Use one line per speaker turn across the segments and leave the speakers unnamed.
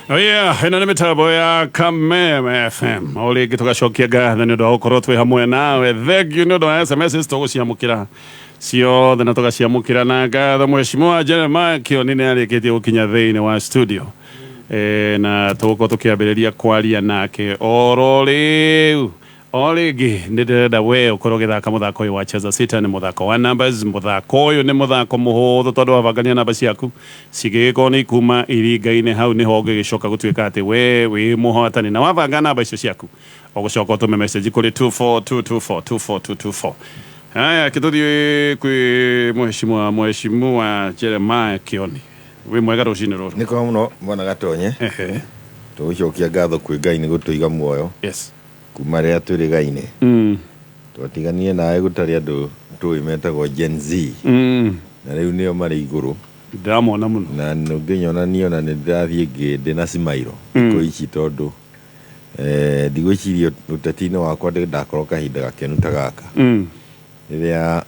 Oh yeah, ĩno nĩ mĩtambo ya Kameme FM. O rĩngĩ tũgacokia ngatho nĩ ũndũ wa gũkorwo twĩ hamwe nawe. Thank you nĩ ũndũ wa SMS tũgũciamũkĩra ciothe na tũgaciamũkĩra na ngatho. Mheshimiwa Jeremiah Kĩoni nĩ arĩkĩtie gũkinya thĩinĩ wa studio. E, na tũgũkorwo tũkĩambĩrĩria kwaria nake oro rĩu. O rĩngĩ nĩ ndĩrenda we ũkorwo ũgĩthaka mũthako ũyũ wa Cheza Sita, nĩ mũthako wa numbers. Mũthako ũyũ nĩ mũthako mũhũthũ tondũ wabangania namba ciaku cigĩgĩkorwo nĩ ikuma iringa-inĩ, hau nĩho ũngĩgĩcoka gũtuĩka atĩ we wĩ mũhotani. Na wabanga namba icio ciaku ũgũcoka ũtũme message kũrĩ 24224 24224. Haya, kĩtũthiĩ kwĩ mheshimiwa mheshimiwa Jeremiah Kĩoni. Wĩ mwega rũcinĩ rũrũ?
Nĩ kwega mũno bwana Gatonye.
Ehe.
Tũgũcokia ngatho kwĩ Ngai nĩ gũtũiga muoyo.
Yes.
Kuma rĩrĩa twĩrĩgaine. Twatiganire nawe gũtarĩ andũ tũĩ metagwo Gen Z. Na rĩu nĩo marĩ igũrũ.
Ndĩramona mũno.
Na ũngĩnyona niĩ ona nĩ ndĩrathiĩ ngĩ ndĩna cimairo thikũ ici tondũ eh, ndigwĩciria ũteti-inĩ wakwa ndĩ ndakorwo kahinda gakenu ta gaka. Rĩrĩa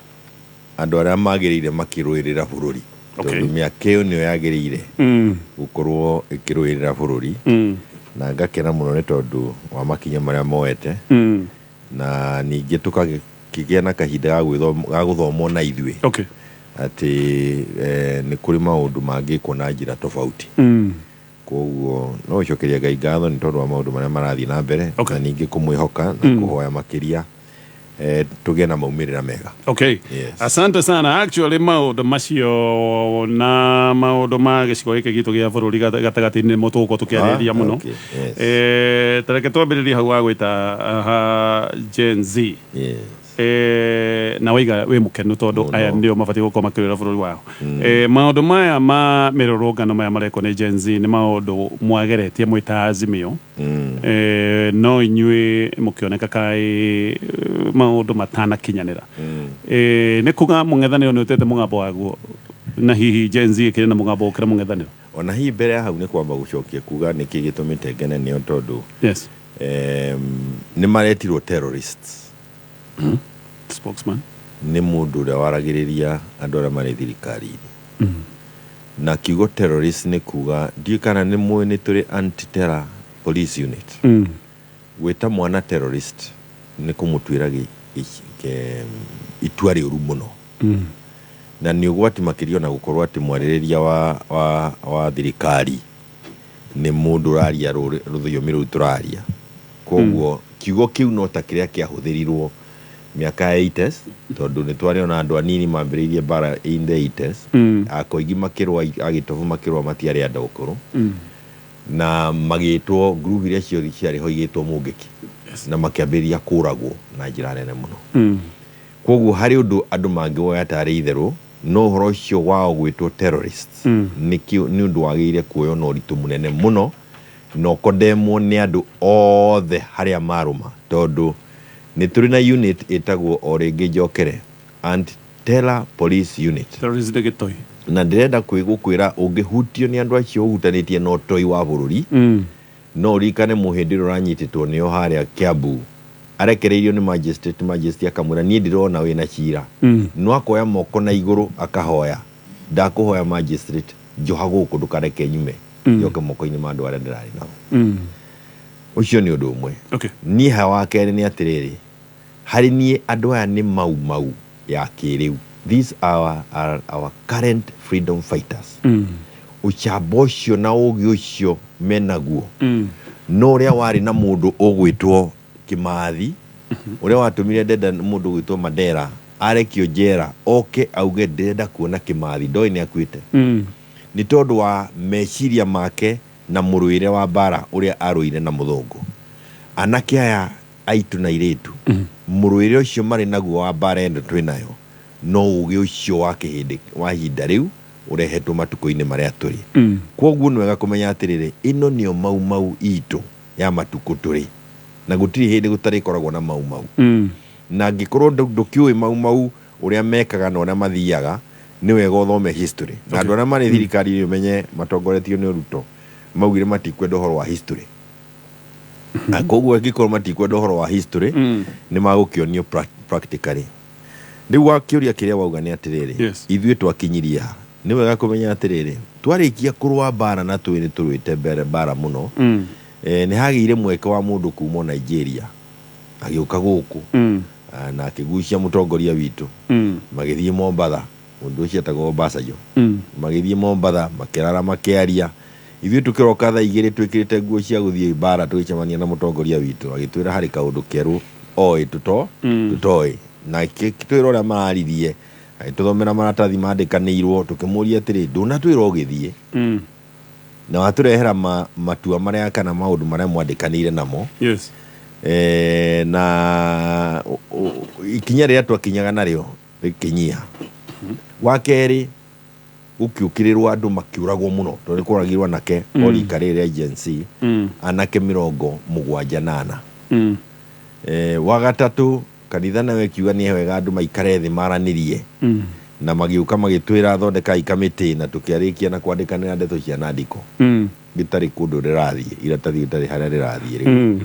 andũ arĩa magĩrĩire makĩrũĩrĩra bũrũri. Tondũ mĩaka ĩyo nĩyo yagĩrĩire gũkorwo ĩkĩrũĩrĩra bũrũri. Na ngakena mũno nĩ tondũ wa makinya marĩa moete. Na ningĩ tũkagĩa na kahinda ga gũthomwo na ithuĩ. Atĩ eh, nĩ kũrĩ maũndũ mangĩkwo na njĩra tofauti. Koguo no gũcokeria Ngai ngatho nĩ tondũ wa maũndũ marĩa marathiĩ na mbere na ningĩ kũmwĩhoka na kũhoya makĩria eh, tũgĩe na maumĩrĩra mega.
Okay.
Yes.
Asante sana. Actually maũndũ macio na maũndũ ma gĩcigo gĩkĩ gitũ gĩa bũrũri gatagatĩ-inĩ nĩmo tũgũkorwo tũkĩarĩrĩria
Ah,
mũno.
okay. Yes.
Eh, ta reke twambĩrĩrie hau wa gwĩta ha Gen Z.
Yes.
Eh, na waiga wĩ mũkenu tondũ
Mũno.
aya nĩo mabatiĩ gũkorwo makĩrũĩra bũrũri wao. Eh, maũndũ maya ma mĩrũrũngano maya marekwo nĩ Gen Z nĩ maũndũ mwageretie mwĩ ta Azimio. Eh, no inyuĩ mũkĩoneka kaĩ maũndũ matanakinyanĩra. Eh, nĩ kuga mũng'ethanĩro nĩ ũtete mũgambo waguo na hihi Gen Z ĩkĩrĩ na mũgambo gũkĩra mũng'ethanĩro?
Ona hihi mbere ya hau nĩ kwamba gũcokia kuga nĩkĩ gĩtũmĩte ngene nĩo tondũ
Yes.
nĩ maretirwo terrorists.
Spokesman.
Nĩ mũndũ ũrĩa waragĩrĩria andũ arĩa marĩ thirikari-inĩ. Na kiugo terrorist nĩ kuga ndiũĩ kana nĩ mũĩ nĩ tũrĩ anti-terror police unit. Gwĩta mwana terrorist nĩ kũmũtuĩra itua rĩũru mũno. Na nĩ ũgwati makĩria ona gũkorwo atĩ mwarĩrĩria wa, wa, wa thirikari nĩ mũndũ ũraria rũthiomi rũu tũraria. Koguo kiugo kĩu no ta kĩrĩa kĩahũthĩrirwo mĩaka ya 80s tondũ nĩ twarĩ ona andũ anini mambĩrĩirie mbara in the 80s. Akoigi makĩrũa, agĩtobu makĩrũa matiarĩ andũ akũrũ. Na magĩtwo group iria ciothe ciarĩ ho igĩtwo Mũngĩki. Na makĩambĩrĩria kũragwo na njĩra nene mũno. Koguo harĩ ũndũ andũ mangĩwoya tarĩ itherũ, no ũhoro ũcio wao gwĩtwo terrorists nĩ nĩ ũndũ wagĩrĩire kuoywo na ũritũ mũnene mũno na ũkondemwo nĩ andũ othe harĩa marũma tondũ nĩ tũrĩ na unit ĩtagwo o rĩngĩ njokere Anti-Terror Police Unit.
Terrorist nĩ gĩtoi.
Na ndĩrenda gũkwĩra ũngĩhutio nĩ andũ acio ũhutanĩtie na ũtoi wa bũrũri no ũririkane mũhĩndĩ ũrĩa ũranyitĩtwo nĩo harĩa Kiambu arekereirio nĩ magistrate, magistrate akamwĩra niĩ ndirona wĩna cira no akoya moko na igũrũ akahoya ndakũhoya magistrate njoha gũkũ ndũkareke nyume njoke moko-inĩ ma andũ arĩa ndĩrarĩ nao. Ũcio nĩ ũndũ ũmwe. Niĩ ha wa kerĩ nĩ atĩrĩrĩ, harĩ niĩ andũ aya nĩ mau mau ya kĩrĩu. These are our current freedom fighters. Ũcamba ũcio na ũgĩ ũcio menaguo no ũrĩa warĩ na mũndũ ũgwĩtwo Kĩmathi, ũrĩa watũmire ndenda mũndũ ũgwĩtwo Mandela arekio njera oke auge ndĩrenda kuona Kĩmathi, ndoĩ nĩ akuĩte. Nĩ tondũ wa meciria make na mũrũĩre wa mbara ũrĩa arũire na mũthũngũ. Anake aya aitũ na airĩtu, mũrũĩre ũcio marĩ naguo wa mbara ĩno twĩ nayo, no ũgĩ ũcio wa kĩhĩndĩ wa ihinda rĩu ũrehetwo matukũ-inĩ marĩa tũrĩ. Kwoguo nĩ wega kũmenya atĩrĩrĩ, ĩno nĩyo Mau Mau itũ ya matukũ tũrĩ, na gũtirĩ hĩndĩ gũtarĩkoragwo na Mau Mau. Na angĩkorwo ndũkĩũĩ Mau Mau ũrĩa mekaga na ũrĩa mathiaga, nĩ wega ũthome history. Na andũ arĩa marĩ thirikari-inĩ ũmenye matongoretio nĩ Ruto, maugire matikwenda ũhoro wa history. Na koguo angĩkorwo matikwenda ũhoro wa history, nĩ magũkĩonio practically. Rĩu wa kĩũria kĩrĩa wauga nĩ atĩrĩrĩ, ithuĩ twakinyirie ha? Nĩ wega kũmenya atĩrĩrĩ, twarĩkia kũrũa mbara na tũĩ nĩ tũrũĩte mbere mbara mũno. Nĩ hagĩire mweke wa mũndũ kuma Nigeria agĩũka gũkũ na akĩgucia mũtongoria witũ. Magĩthiĩ Mombatha, mũndũ ũcio etagwo Obasanjo. Magĩthiĩ Mombatha, makĩrara, makĩaria. Ithuĩ tũkĩroka thaa 2 twĩkĩrĩte nguo cia gũthiĩ mbara, tũgĩcemania na mũtongoria witũ, agĩtwĩra harĩ kaũndũ kerũ oĩ tũtoĩ, na akĩtwĩra ũrĩa mararirie, agĩtũthomera maratathi mandĩkanĩirwo. Tũkĩmũria atĩrĩ, ndũnatwĩra ũgĩthiĩ na watũrehera matua marĩa kana maũndũ marĩa mwandĩkanĩire namo. Na ikinya rĩrĩa twakinyaga narĩo rĩkĩnyia. Wa kerĩ, gũkĩũkĩrĩrwo andũ makĩũragwo mũno, tondũ nĩ kũragirwo anake o rika rĩrĩ rĩa Gen Z, anake 74. Wa gatatũ, kanitha nayo ĩkiuga nĩ wega andũ maikare thĩ maranĩrie, na magĩũka magĩtwĩra thondekai kamĩtĩ, na tũkĩarĩkia na kwandĩkanĩra ndeto cia nandiko gĩtarĩ kũndũ rĩrathiĩ, iratathi rĩtarĩ harĩa rĩrathiĩ rĩu.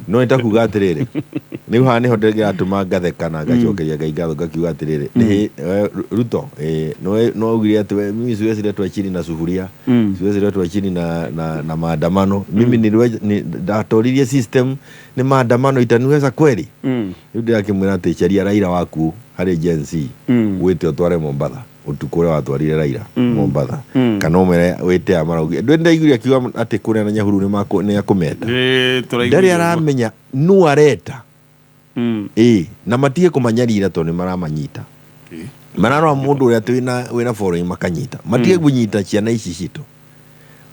No nĩ ta kuga atĩrĩrĩ, rĩu haha nĩho ndĩratũma ngatheka na ngacokeria Ngai ngatho, ngakiuga atĩrĩrĩ, Ruto, no augire atĩ we, mimi siwezi letwa chini na sufuria, siwezi letwa chini na maandamano, mimi ndatoririe system nĩ maandamano itaniweza kweli. Rĩu ndĩrakĩmwĩra atĩ caria Raila waku harĩ Gen Z, wĩte ũtware Mombatha ũtukũ ũrĩa watwarire Raila Mombatha, kana ũmwĩre wĩte aya maraugire. Ndũĩ ndaiguire akiuga atĩ kũrĩa na Nyahururu nĩ akũmeta.
Tũraiguire
Ndarĩ
ũguo.
aramenya nũ areta. Ĩ, na matige kũmanyarira tondũ nĩ maramanyita. Mararora mũndũ ũrĩa atĩ wĩna following makanyita. Matige kũnyita ciana ici citũ.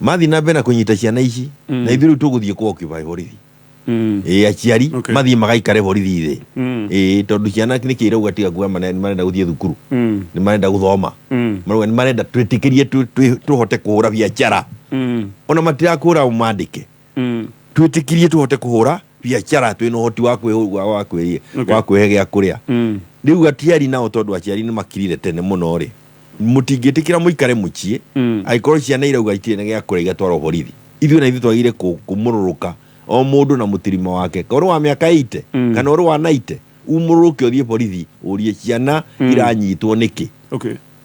Mathiĩ na mbere na kũnyita ciana ici, na ithuĩ rĩu tũgũthiĩ kũ occupy borithi. Ĩ, aciari mathiĩ magaikare borithi thĩ. Ĩ, tondũ ciana nĩkĩ irauga tiga kuga nĩ marenda gũthiĩ thukuru, nĩ marenda gũthoma, marauga nĩ marenda twĩtĩkĩrie tũhote kũhũra biacara. Ona matirakũra mandĩke. Twĩtĩkĩrie tũhote kũhũra biacara, twĩna ũhoti wa kwĩhe gĩa kũrĩa. Rĩu aciari nao, tondũ aciari nĩ makirire tene mũno rĩ, mũtingĩtĩkĩra mũikare mũciĩ angĩkorwo ciana irauga itirĩ na gĩa kũrĩa igatwarwo borithi. Ithuĩ na ithuĩ twagĩrĩire kũmũrũrũka o mũndũ na mũtirima wake, korwo wa mĩaka 80 kana ũrĩ wa 90, umũrũrũke ũthiĩ borithi ũrie ciana iranyitwo nĩkĩ.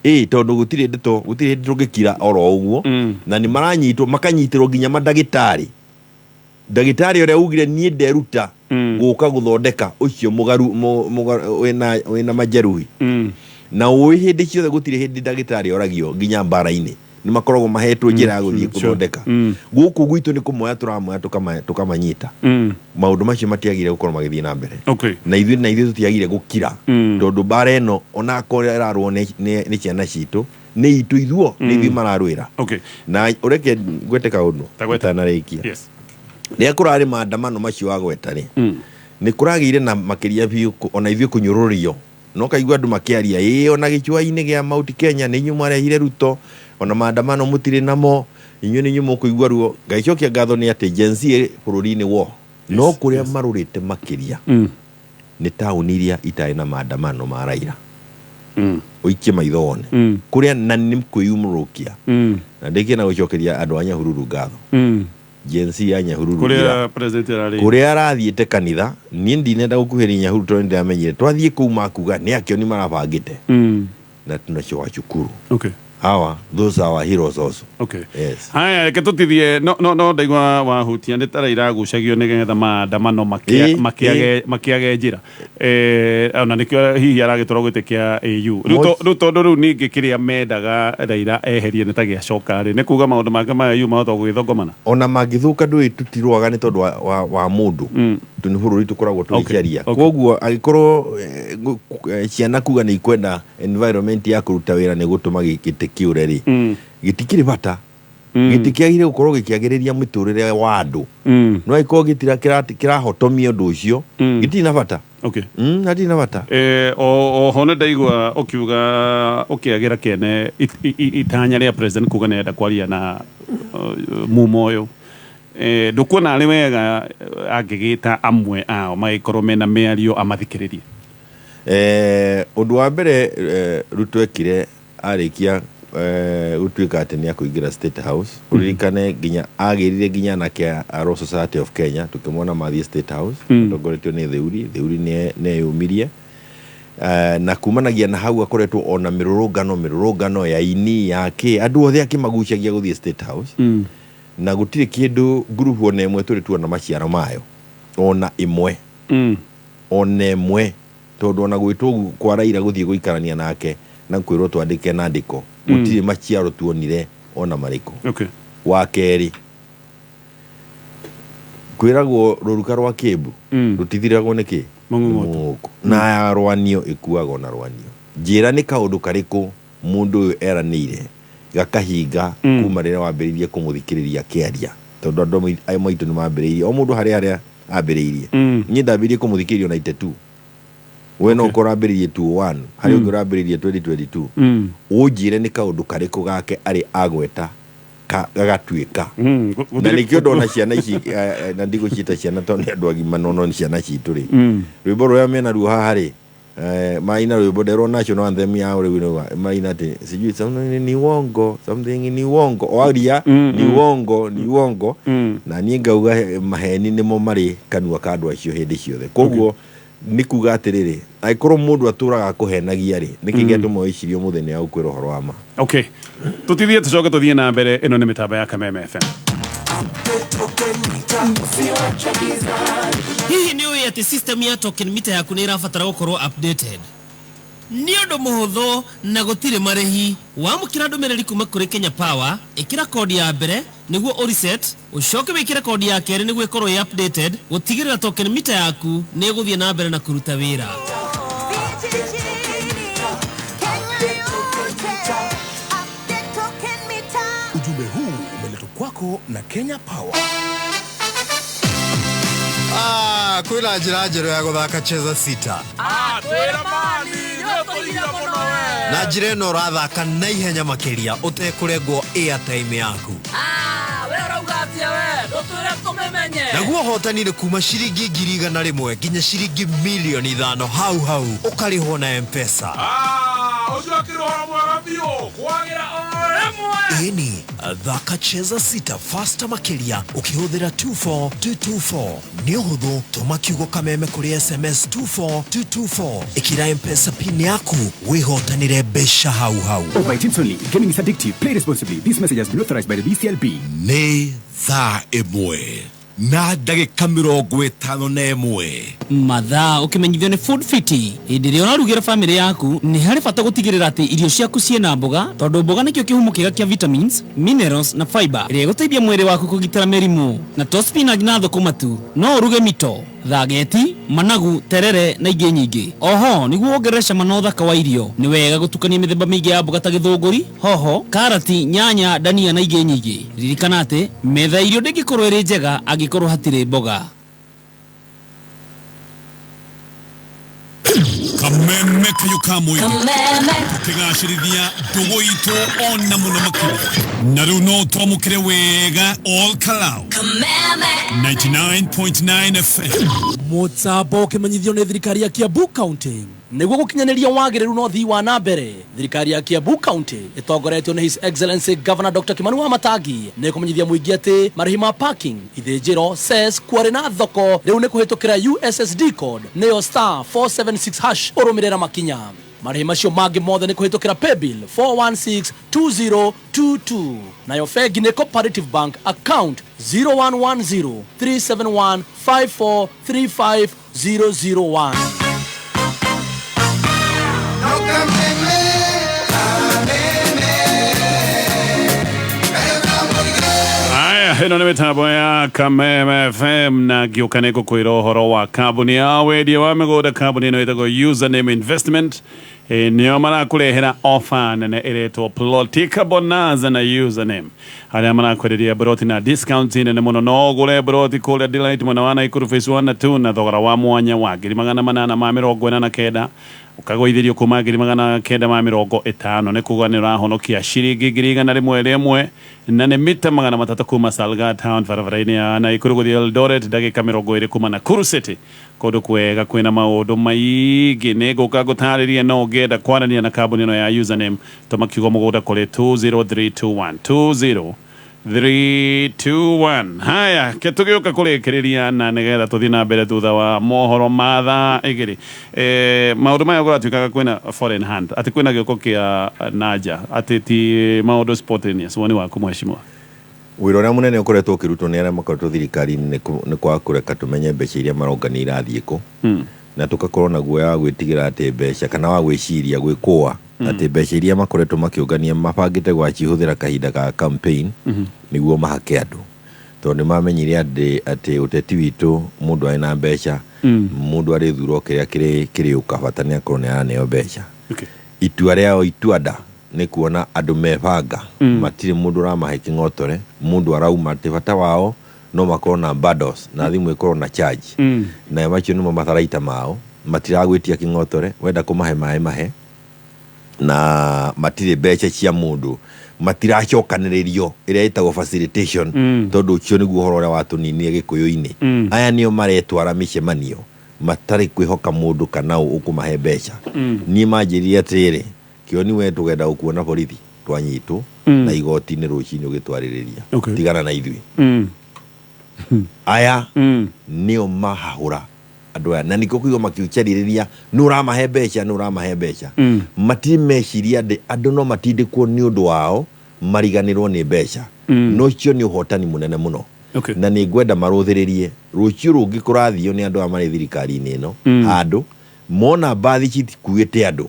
Ĩ, tondũ gũtirĩ ndeto, gũtirĩ hĩndĩ tũngĩkira oro ũguo. Na nĩ maranyitwo, makanyitĩrwo nginya mandagĩtarĩ. Ndagĩtarĩ ũrĩa ugire niĩ nderuta gũka gũthondeka ũcio mũgaru wĩna majeruhi, na ũĩ hĩndĩ ciothe gũtirĩ hĩndĩ ndagĩtarĩ oragio nginya mbara-inĩ, nĩ makoragwo mahetwo njĩra ya gũthiĩ gũthondeka. Gũkũ gwitũ nĩ kũmoya tũramoya tũkamanyita. Maũndũ macio matiagire gũkorwo magĩthiĩ na mbere. Na ithuĩ tũtiagire gũkira, tondũ mbara ĩno onakorwo ĩrarũo nĩ ciana citũ, nĩ itũ ithuo, nĩ ithuĩ mararũĩra. Na ũreke ngwete kaũndũ
Ta gweta.
itanarĩkia. Rĩrĩa kũrarĩ maandamano macio wagweta rĩ, nĩ kũragĩire na makĩria biũ ona ithuĩ kũnyũrũrio, no kaigua andũ makĩaria, ĩ ona gĩcũa-inĩ gĩa Mount Kenya nĩ inyuĩ mwarehire Ruto, ona maandamano mũtirĩ namo, inyuĩ nĩ inyuĩ mũkũigua ruo. Ngagĩcokia ngatho nĩ atĩ Gen Z ĩ bũrũri-inĩ wo, no kũrĩa marũrĩte makĩria nĩ taũni iria itarĩ na maandamano ma Raila. Ũikie maitho wone kũrĩa na nĩ kwĩyumũrũkia. Na ndĩkie na gũcokeria andũ a Nyahururu ngatho, Gen Z ya Nyahururu
kũrĩa president ararĩ.
Kũrĩa arathiĩte kanitha. Niĩ ndinenda gũkuhĩrĩria Nyahururu tondũ nĩndĩramenyire twathiĩ kũu makuga nĩ akĩoni marabangĩte, na tunachowashukuru. Hawa, those are our heroes also. Yes.
Haya, reke tũtithie. No ndaigua wahutia nĩ tara iragucagio nĩgetha maandamano makĩage njĩra. Ona nĩkĩo hihi aragĩtwarwo gĩtĩ kĩa AU rĩu. Rĩu tondũ rĩu ningĩ kĩrĩa mendaga Raila eherie nĩ ta gĩacoka rĩ, nĩ kuga maũndũ make ma AU mahota gũgĩthongomana.
Ona mangĩthũka, ndũĩ tũtirũaga nĩ tondũ wa mũndũ. Tũ nĩ bũrũri tũkoragwo tũgĩcaria. Koguo angĩkorwo ciana kuga nĩ ikwenda environment ya kũruta wĩra nĩ gũtũma gĩtĩ kĩũre rĩ, gĩtikĩrĩ bata. Gĩtĩ kĩagĩrĩire gũkorwo gĩkĩagĩrĩria mĩtũrĩre wa andũ, no angĩkorwo gĩtira kĩrahotomia ũndũ ũcio, gĩtirĩ na bata. Hatirĩ na bata.
Oho nĩ ndaigua ũkiuga ũkĩagĩra kĩene itanya rĩa president kuga nĩ arenda kwaria na mumo ũyũ. Ndũkuona arĩ wega angĩgĩta amwe ao magĩkorwo mena mĩario amathikĩrĩrie?
Ũndũ wa mbere, Ruto ekire arĩkia gũtuĩka atĩ nĩ akũingĩra State House, ũririkane nginya agĩrire nginya anake a Law Society of Kenya, tũkĩmona mathiĩ State House matongoretio nĩ Theuri. Theuri nĩ eyũmirie. Na kumanagia na hau akoretwo ona mĩrũrũngano ya ini ya kĩ andũ othe akĩmagucagia gũthiĩ State House. Na gũtirĩ kĩndũ ngurubu ona ĩmwe tũrĩ tuona maciaro mayo ona ĩmwe. Ona ĩmwe, tondũ ona gwĩtwo kwa Raila gũthiĩ gũikarania nake na kwĩrwo twandĩke na ndĩko, gũtirĩ maciaro tuonire ona marĩkũ. Wa kerĩ, kwĩragwo rũruka rwa Kĩmbu rũtithiragwo nĩ kĩ?
Mũng'ũng'ũtũ.
Na ya rwanio ĩkuagwo na rwanio. Njĩra nĩ kaũndũ karĩkũ mũndũ ũyũ eranĩire gakahinga kuma rĩrĩa wambĩrĩirie kũmũthikĩrĩria akĩaria, tondũ andũ aya maitũ nĩ mambĩrĩirie o mũndũ harĩa harĩa ambĩrĩirie. Niĩ ndambĩrĩirie kũmũthikĩrĩria 92, we no ũkorwo ambĩrĩirie 21, harĩ ũngĩ ũrambĩrĩirie 2022. Ũnjĩre nĩ kaũndũ karĩkũ gake arĩ agweta gagatuĩka. Na nĩkĩo ndona ciana ici, na ndigũciĩta ciana tondũ nĩ andũ agima, no nĩ ciana citũ rĩ. Rwĩmbo rũrĩa mena ruo haha rĩ, maina rwĩmbo nderwo national anthem ya rĩu maina atĩ sijui something ni uongo, something ni uongo, waria ni uongo, ni uongo. Na niĩ ngauga maheni nĩmo marĩ kanua ka andũ acio hĩndĩ ciothe. Koguo nĩ kuga atĩrĩrĩ, angĩkorwo mũndũ atũraga akũhenagia rĩ, nĩkĩ gĩatũma wĩcirie ũmũthĩ nĩ agũkwĩra ũhoro wa ma?
Okay, tũtithie tũcoke tũthiĩ na mbere. Ĩno nĩ mĩtambo ya Kameme FM.
Hihi nĩ ũĩ atĩ system ya token meter yaku nĩ ĩrabatara gũkorwo updated? Nĩ ũndũ mũhũthũ na gũtirĩ marĩhi. Wamũkĩra ndũmĩrĩri kuma kũrĩ Kenya Power, ĩkĩra kodi ya mbere nĩguo ũreset, ũcoke wĩkĩre kodi ya kerĩ nĩguo ĩkorwo ĩ updated, gũtigĩrĩra token meter yaku nĩ ĩgũthiĩ na mbere na kũruta wĩra.
Ujumbe huu umeletwa kwako na Kenya Power.
Ah, kwĩna njĩra njerũ ya gũthaka Cheza Sita. Na njĩra ĩno ũrathaka na ihenya makĩria ũtekũrengwo airtime yaku. Naguo ũhotani nĩ kuma ciringi 100,000 nginya ciringi 5,000,000 hau hau ũkarĩhwo na M-Pesa. Ĩni, thaka Cheza Sita faster makĩria ũkĩhũthĩra 24224. Nĩ ũhũthũ, tũma kiugo Kameme kũrĩ SMS 24224, ĩkĩra M-Pesa pin yaku wĩhotanĩre mbeca hau hau.
Over 18 only. Gaming is addictive. Play responsibly. This message has been authorized by the BCLB.
Nĩ thaa 1:51.
Mathaa ũkĩmenyithio nĩ Food Fiti. Hĩndĩ ĩrĩa ũrarugĩra bamĩrĩ yaku, nĩ harĩ bata gũtigĩrĩra atĩ irio ciaku ciĩna mboga, tondũ mboga nĩkĩo kĩhumo kĩega kĩa vitamins, minerals na fiber ĩrĩa ĩgũteithia mwĩrĩ waku kũgitĩra mĩrimũ. Na to spinach na thũkũma tu, no ũruge mito, thageti, managu, terere na ingĩ nyingĩ. Oho, nĩguo wongerere cama na ũthaka wa irio, nĩ wega gũtukania mĩthemba mĩingĩ ya mboga ta gĩthũngũri, hoho, karati, nyanya, dania na ingĩ nyingĩ. Ririkana atĩ metha ya irio ndĩngĩkorwo ĩrĩ njega angĩkorwo hatirĩ mboga.
Kameme kayo ka mũingĩ tũkĩgacĩrithia ndũgũ itũ ona mũno makĩria, na rĩu no twamũkĩre wega all Kalau 99.9 FM.
Mũtambo ũkĩmenyithio nĩ thirikari ya Kiambu County nĩguo gũkinyanĩria wagĩrĩru na ũthii wa na mbere. Thirikari ya Kiambu County ĩtongoretio nĩ His Excellency Governor Dr. Kimani Wamatangi nĩ kũmenyithia mũingĩ atĩ marĩhi ma parking, ithĩnjĩro, cess, quarry na thoko rĩu nĩ kũhĩtũkĩra USSD code, nĩyo star 476 hash, ũrũmĩrĩra makinya. Marĩhi macio mangĩ mothe nĩ kũhĩtũkĩra paybill 4162022, nayo bengi nĩ Cooperative Bank account 0110 371 5435 001.
Aya, ĩno nĩ mĩtambo ya Kameme FM, na ngĩũka nĩ ngũkwĩra ũhoro wa kambuni ya wendia wa mĩgũnda. Kambuni ĩno ĩtagwo Username Investment. Nĩo marakũrehera offer nene ĩretwo Plotika Bonanza na Username, arĩa marakwenderia broti na discount nene mũno. No ũgũre broti kũrĩa Delight mwena wa Naikuru phase 1 na 2 na thogora wa mwanya wa 889,000, ũkagũithĩrio kuma 950,000. Nĩ kuga nĩ ũrahonokia ciringi 101,000, na nĩ mita 300 kuma Salga Town barabara-inĩ ya Naikuru gũthiĩ Eldoret, ndagĩka 20 kuma Nakuru City. Kũndũ kwega kwĩna maũndũ maingĩ, nĩ ngũka ngũtarĩrie. No ũngĩenda kwaranĩria na kambuni ĩno ya Username, tũma kiugo mũgũnda kũrĩ 20321, 3 2 1. Haya, ke tũgĩũka kũrĩkĩrĩria na nĩgetha tũthiĩ na mbere thutha wa mohoro ma thaa 2. Maũndũ maya kũratuĩkaga kwĩna foreign hand, atĩ kwĩna gĩũko kĩa nanja, atĩ ti maũndũ spontaneous. Woni waku, mheshimiwa?
Wĩra ũrĩa mũnene ũkoretwo ũkĩrutwo nĩ arĩa makoretwo thirikari-inĩ nĩ kwaga kũreka tũmenye mbeca iria marongania irathiĩ kũ, na tũgakorwo na guoya wa gwĩtigĩra atĩ mbeca, kana wa gwĩciria gwĩkũa atĩ mbeca iria makoretwo makĩũngania mabangĩte gwacihũthĩra kahinda ga campaign nĩguo mahake andũ, tondũ nĩ mamenyire atĩ ũteti witũ, mũndũ arĩ na mbeca, mũndũ arĩthurwo kĩrĩa kĩrĩũka, bata nĩ akorwo nĩ araneo mbeca. Itua rĩao, itua nda nĩ kuona andũ mebanga, matirĩ mũndũ ũramahe kĩng'otore, mũndũ arauma atĩ bata wao no makorwo na bundles na thimũ ĩkorwo na charge, na macio nĩmo matharaita mao. Matiragwĩtia kĩng'otore, wenda kũmahe maĩ mahe, na matirĩ mbeca cia mũndũ matiracokanĩrĩrio, ĩrĩa ĩtagwo facilitation, tondũ ũcio nĩguo ũhoro ũrĩa watũninire gĩkũyũ-inĩ. Aya nĩo maretwara mĩcemanio matarĩ kwĩhoka mũndũ kana ũ ũkũmahe mbeca. Niĩ manjĩrire atĩrĩrĩ, "Kĩoni, we tũgenda gũkuona borithi twanyitwo na igoti-inĩ rũcinĩ ũgĩtwarĩrĩria." Tigana na ithuĩ. Aya nĩo mahahũra andũ aya, na nĩkĩo kũigua makiucarĩrĩria nĩ ũramahe mbeca, nĩ ũramahe mbeca. Matirĩ meciria atĩ andũ no matindĩkwo nĩ ũndũ wao mariganĩrwo nĩ mbeca. No ũcio nĩ ũhotani mũnene mũno, na nĩ ngwenda marũthĩrĩrie rũciũ rũngĩ kũrathio nĩ andũ aya marĩ thirikari-inĩ ĩno, handũ mona mbathi citikuĩte andũ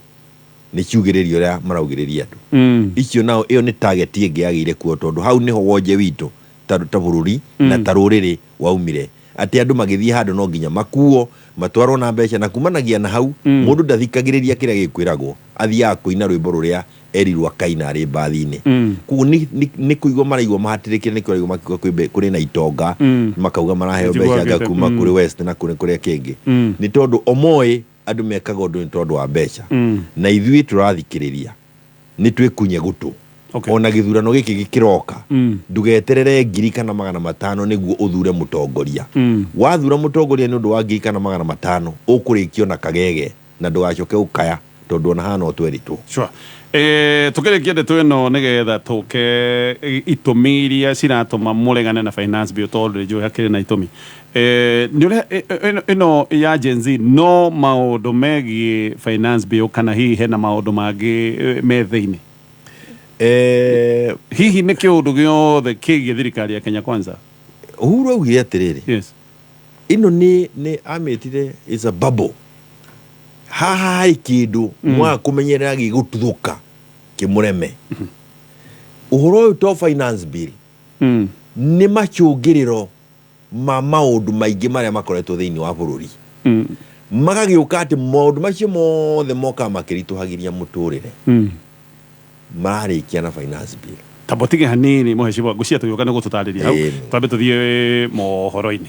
nĩ ciugĩrĩrio ũrĩa maraugĩrĩria andũ icio nao. Ĩyo nĩ target ĩngĩ yagĩire kuo, tondũ hau nĩho wonje witũ ta bũrũri na ta rũrĩrĩ waumire, atĩ andũ magĩthiĩ handũ no nginya makuo matwarwo na mbeca, na kumanagia na hau mũndũ ndathikagĩrĩria kĩrĩa gĩkwĩragwo, athiaga kũina rwĩmbo rũrĩa erirwo akaina arĩ mbathi-inĩ. Koguo nĩ kũigua maraigua mahatĩrĩkire, nĩkĩo ũraigua makiuga kũrĩ na itonga, makauga maraheo mbeca anga
Njiguagĩte,
kuma kũrĩ West na kũrĩ kũrĩa kĩngĩ, nĩ tondũ omoĩ andũ mekaga ũndũ nĩ tondũ wa mbeca. Na ithuĩ tũrathikĩrĩria nĩ twĩkunye gũtũ. Ona gĩthurano gĩkĩ gĩkĩroka, ndũgeterere 1,000 kana 500 nĩguo ũthure mũtongoria. Wathura mũtongoria nĩ ũndũ wa 1,000 kana 500, ũkũrĩkio na kagege na ndũgacoke ũkaya, tondũ ona haha no twerĩtwo.
Sure. Tukĩrĩkia ndeto ĩno, nĩgetha tũke itũmi iria ciratũma mũregane na finance bill, tondũ njũĩ hakĩrĩ na itũmi. Nĩ ũrĩa ĩno ya Gen Z, no maũndũ megiĩ finance bill, kana hihi hena maũndũ mangĩ me thĩinĩ? Hihi nĩ kĩũndũ gĩothe kĩgiĩ thirikari ya Kenya Kwanza?
Uhuru augire atĩrĩrĩ, ĩno nĩ amĩtire is a bubble. Haha harĩ kĩndũ mwaga kũmenyerera gĩgũtuthũka kĩmũreme. Ũhoro ũyũ to finance bill, nĩ macũngĩrĩro ma maũndũ maingĩ marĩa makoretwo thĩinĩ wa bũrũri, magagĩũka atĩ maũndũ macio mothe mokaga makĩritũhagĩria mũtũrĩre, mararĩkia na finance bill.
Tamba tige hanini, mũhecibwa, ngũcia tũgĩũka nĩ gũtũtarĩria hau.
Ĩĩ.
Twambe tũthiĩ mohoro-inĩ.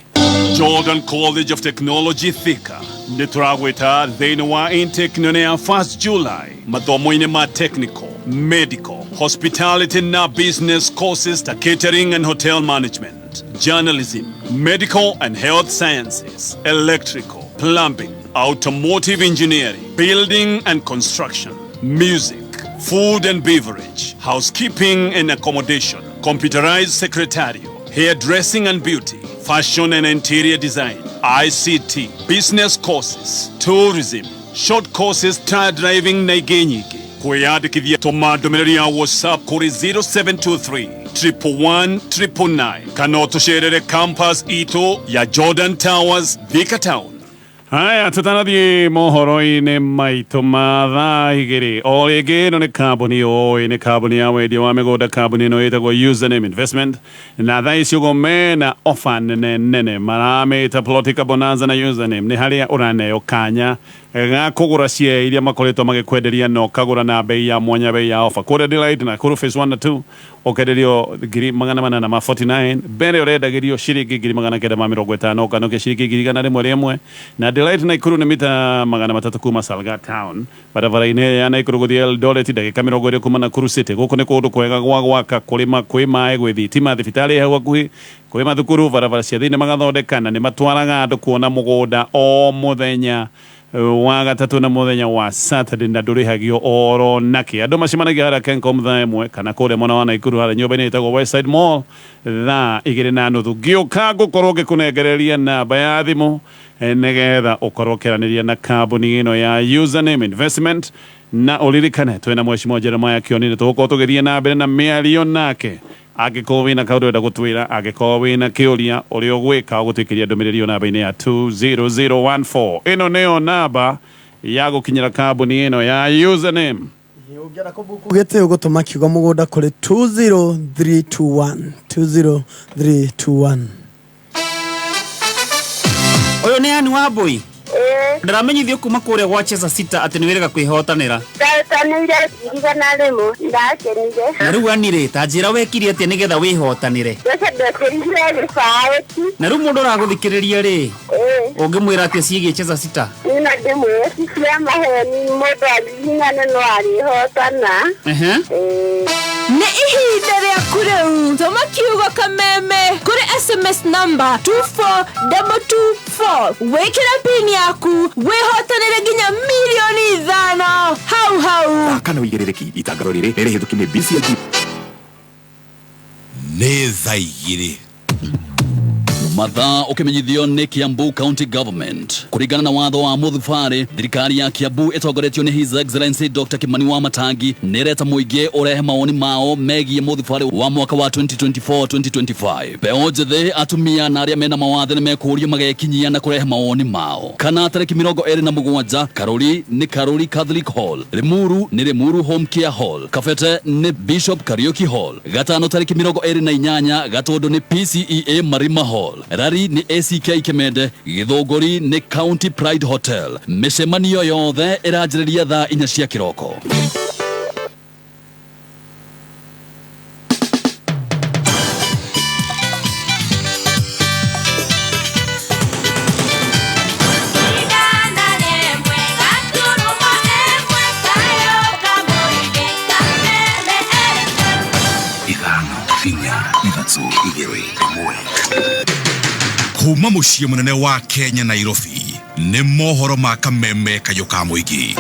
Jordan College of Technology Thika nĩ tũragwĩta thĩinĩ wa intake nene ya 1st July, mathomo-inĩ ma technical, medical, hospitality na business courses ta catering and hotel management, journalism, medical and health sciences, electrical, plumbing, automotive engineering, building and construction, music, food and beverage, housekeeping and accommodation, computerized secretarial, hairdressing and beauty, fashion and interior design, ICT, business courses, tourism, short courses, tire driving na ingĩ nyingĩ. Kwĩyandĩkithia, tũma ndũmĩrĩri ya WhatsApp kũrĩ 0723 111 999, kana ũtũcerere campus itũ ya Jordan Towers, Thika Town. Haya, tũtanathiĩ mohoro-inĩ maitũ ma thaa 2, o rĩngĩ ĩno nĩ kambuni ũĩ, nĩ kambuni ya wendia wa mĩgũnda. Kambuni ĩno ĩtagwo Username Investment, na thaa ici ũguo mena ofa nene nene maramĩta Plotica Bonanza na Username. Nĩ harĩa ũraneo kanya ga kũgũra share iria makoretwo magĩkwenderia, na ũkagũra na bei ya mwanya, bei ya ofa. Kũrĩa Delight na kũrũ phase 1 na 2 ũkenderio 849,000, mbere ũrendagĩrio ciringi 950,000, ũkanũkia ciringi 101,000. Na Delight Naikuru nĩ mita 300 kuma Salga Town, barabara-inĩ ya Naikuru gũthiĩ Eldoret, ndagĩka 20 kuma Nakuru City. Gũkũ nĩ kũndũ kwega gwa gwaka, kũrĩma, kwĩ maĩ, gwĩ thitima, thibitarĩ hau hakuhĩ, kwĩ mathukuru, barabara cia thĩinĩ magathondeka, na nĩ matwaraga andũ kuona mũgũnda o mũthenya. Wa gatatũ na mũthenya wa Saturday na ndũrĩhagio oro nake. Andũ macemanagia harĩa Kencom thaa 1 kana kũrĩa mwena wa Naikuru harĩa nyũmba-inĩ ĩtagwo Westside Mall thaa 2:30. Ngĩũka ngũkorwo ngĩkũnengereria namba ya thimũ nĩgetha ũkorwo ũkĩaranĩria na kambuni ĩno ya Username Investment, na ũririkane twĩna Mheshimiwa Jeremiah Kioni, nĩ tũgũkorwo tũgĩthiĩ na mbere na mĩario nake. Angĩkorwo wĩna kaũndũ ũrenda gũtwĩra, angĩkorwo wĩna kĩũria, ũrĩa ũgwĩka ũgũtwĩkĩria ndũmĩrĩri namba-inĩ ya 20014. Ĩno nĩyo namba ya gũkinyĩra kambuni ĩno ya Username.
Ũngĩenda kũbuku gĩtĩ ũgũtũma kiugo mũgũnda kũrĩ 20321 20321.
Ũyũ nĩ Ann Wambui. Ndĩramenyithio kuma kũrĩa gwa Cheza Sita atĩ nĩ wĩrĩga kwĩhotanĩra.
Ndahotanĩire 100,000, ndakenire.
Na rĩu Ann rĩ, ta njĩra wekire atĩa nĩgetha wĩhotanĩre?
Mbeca ndekĩrire gĩbaũ.
Na rĩu mũndũ ũragũthikĩrĩria rĩ, ũngĩmwĩra atĩa ciĩgiĩ Cheza Sita?
Niĩ no ndĩmwĩre ti cia maheni, mũndũ agiginyane no arĩhotana.
Nĩ ihinda rĩaku rĩu, tũma kiugo kameme kũrĩ SMS number 24224, wĩkĩre pin yaku wĩhotanĩre nginya 5 milioni hau hau.
Kana ũigĩrĩrĩki itangatho rĩrĩ nĩ rĩhĩtũki nĩ BCLG.
Nĩ thaa 2.
Mathaa ũkĩmenyithio nĩ Kiambu County Government. Kũringana na watho wa mũthubarĩ, thirikari ya Kiambu ĩtongoretio nĩ His Excellency Dr. Kimani wa Matangi nĩreta mũingĩ ũrehe mawoni mao megiĩ mũthubarĩ wa mwaka wa 2024-2025. Mbeũ njĩthĩ, atumia na arĩa mena mawathe nĩ mekũrio magekinyia na kũrehe mawoni mao. Kana tarĩki 27, Karuri nĩ Karuri Catholic Hall, Limuru nĩ Limuru Home Care Hall, Kabete nĩ Bishop Kariuki Hall, Gatano tarĩki 28, Gatũndũ nĩ PCEA Marima Hall, Rari nĩ ACK Kimende, Gĩthũngũri nĩ County Pride Hotel. Mĩcemanio yothe ĩranjĩrĩria thaa 4 cia kĩroko.
Kuma mũciĩ mũnene wa Kenya Nairobi nĩ mohoro ma kameme kayũ ka mũingĩ.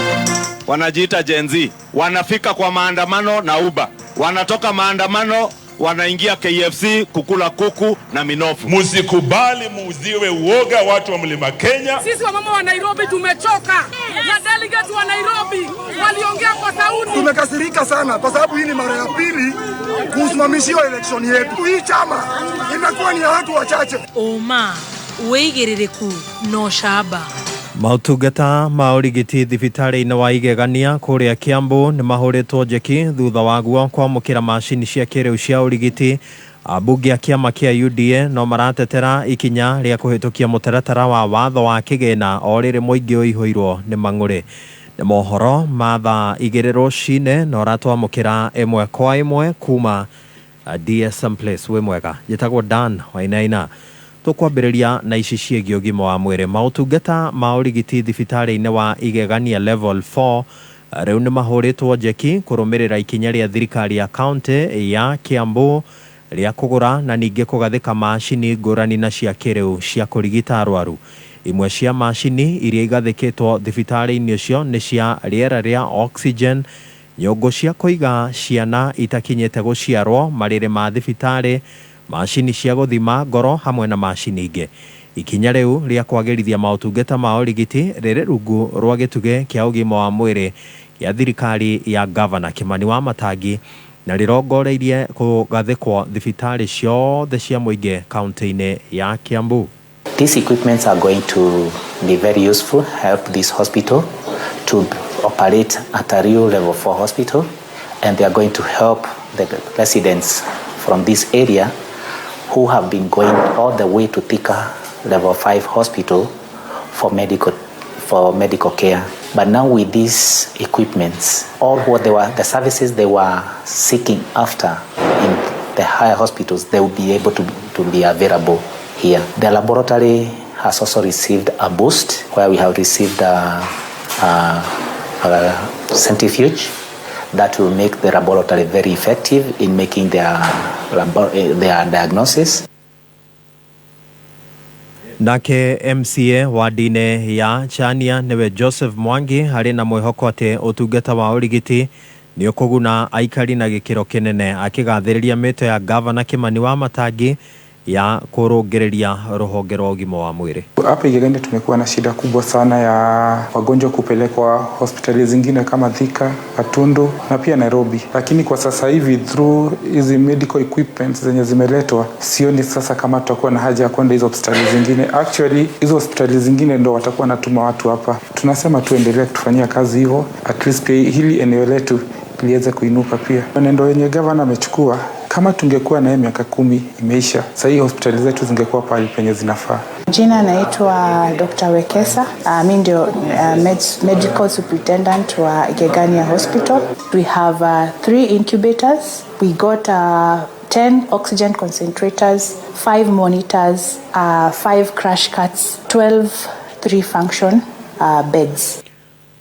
Wanajiita Gen Z, wanafika kwa maandamano na Uber, wanatoka maandamano wanaingia KFC kukula kuku na minofu.
Musikubali muuziwe uoga watu wa Mlima Kenya.
Sisi wamama wa Nairobi tumechoka na delegate wa Nairobi waliongea kwa sauti.
Tumekasirika sana kwa sababu hii ni mara ya pili kusimamishiwa election yetu. Hii chama imekuwa ni ya watu wachache.
Oma wĩigĩrĩrĩku no camba.
Mautungata ma ũrigiti thibitarĩ-inĩ wa Igegania kũrĩa Kiambu nĩ mahũrĩtwo njeki thutha waguo kwamũkĩra macini cia kĩrĩu cia ũrigiti. Ambunge a kĩama kĩa UDA no maratetera ikinya rĩa kũhĩtũkia mũtaratara wa watho wa kĩgĩna o rĩrĩ mũingĩ ũihũirwo nĩ mang'ũrĩ. Nĩ mohoro ma thaa 2 rũcinĩ na ũratwamũkĩra ĩmwe kwa ĩmwe kuma DSM Place. Wĩ mwega, njĩtagwo Dan Wainaina. Tũkwambĩrĩria na ici ciĩgiĩ ũgima wa mwĩrĩ. Maũtungata ma ũrigiti thibitarĩ-inĩ wa Igegania level 4 rĩu nĩ mahũrĩtwo njeki kũrũmĩrĩra ikinya rĩa thirikari ya kaunti ya Kiambu rĩa kũgũra na ningĩ kũgathĩka macini ngũrani na cia kĩrĩu cia kũrigita arwaru. Imwe cia macini iria igathĩkĩtwo thibitarĩ-inĩ ũcio nĩ cia rĩera rĩa oxygen, nyũngũ cia kũiga ciana itakinyĩte gũciarwo, marĩrĩ ma thibitarĩ, macini cia gũthima ngoro hamwe na macini ingĩ. Ikinya rĩu rĩa kwagĩrithia maũtungata ma ũrigiti rĩrĩ rungu rwa gĩtugĩ kĩa ũgima wa mwĩrĩ kĩa thirikari ya Gavana Kimani wa Matangi na rĩrongoreirie kũgathĩkwo thibitarĩ ciothe cia mũingĩ kaunti-inĩ ya Kiambu.
These equipments are going to be very useful, help this hospital to operate at a real level 4 hospital, and they are going to help the residents from this area who have been going all the way to Thika level 5 hospital for medical care. But now with these equipments, all what they were, the services they were seeking after in the higher hospitals, they will be able to be available here. The laboratory has also received a boost, where we have received a centrifuge that will make the laboratory very effective in making their diagnosis.
Nake MCA wa ndine ya Chania niwe Joseph Mwangi arĩ na mwĩhoko atĩ ũtungata wa ũrigiti nĩ ũkũguna aikari na gĩkĩro kĩnene, akĩgathĩrĩria mĩto ya gavana Kimani wa Matangi ya kũrũngĩrĩria rũhonge rwa ũgima wa mwĩrĩ.
Hapa Igegania tumekuwa na shida kubwa sana ya wagonjwa kupelekwa hospitali zingine kama Thika, Gatundu na pia Nairobi, lakini kwa sasa hivi through hizi medical equipment zenye zimeletwa, sioni sasa kama tutakuwa na haja ya kwenda hizo hospitali zingine. Actually hizo hospitali zingine ndo watakuwa natuma watu hapa. Tunasema tuendelee kutufanyia kazi hivyo, at least pia hili eneo letu liweze kuinuka pia. Nendo yenye gavana amechukua, kama tungekuwa na miaka 10 imeisha, sasa hii hospitali zetu zingekuwa pale penye zinafaa.
Jina naitwa Dr. Wekesa. Mimi ndio medical superintendent wa Igegania Hospital. We have 3 incubators. We got 10 oxygen concentrators, 5 monitors, 5 crash carts, 12 3-function beds.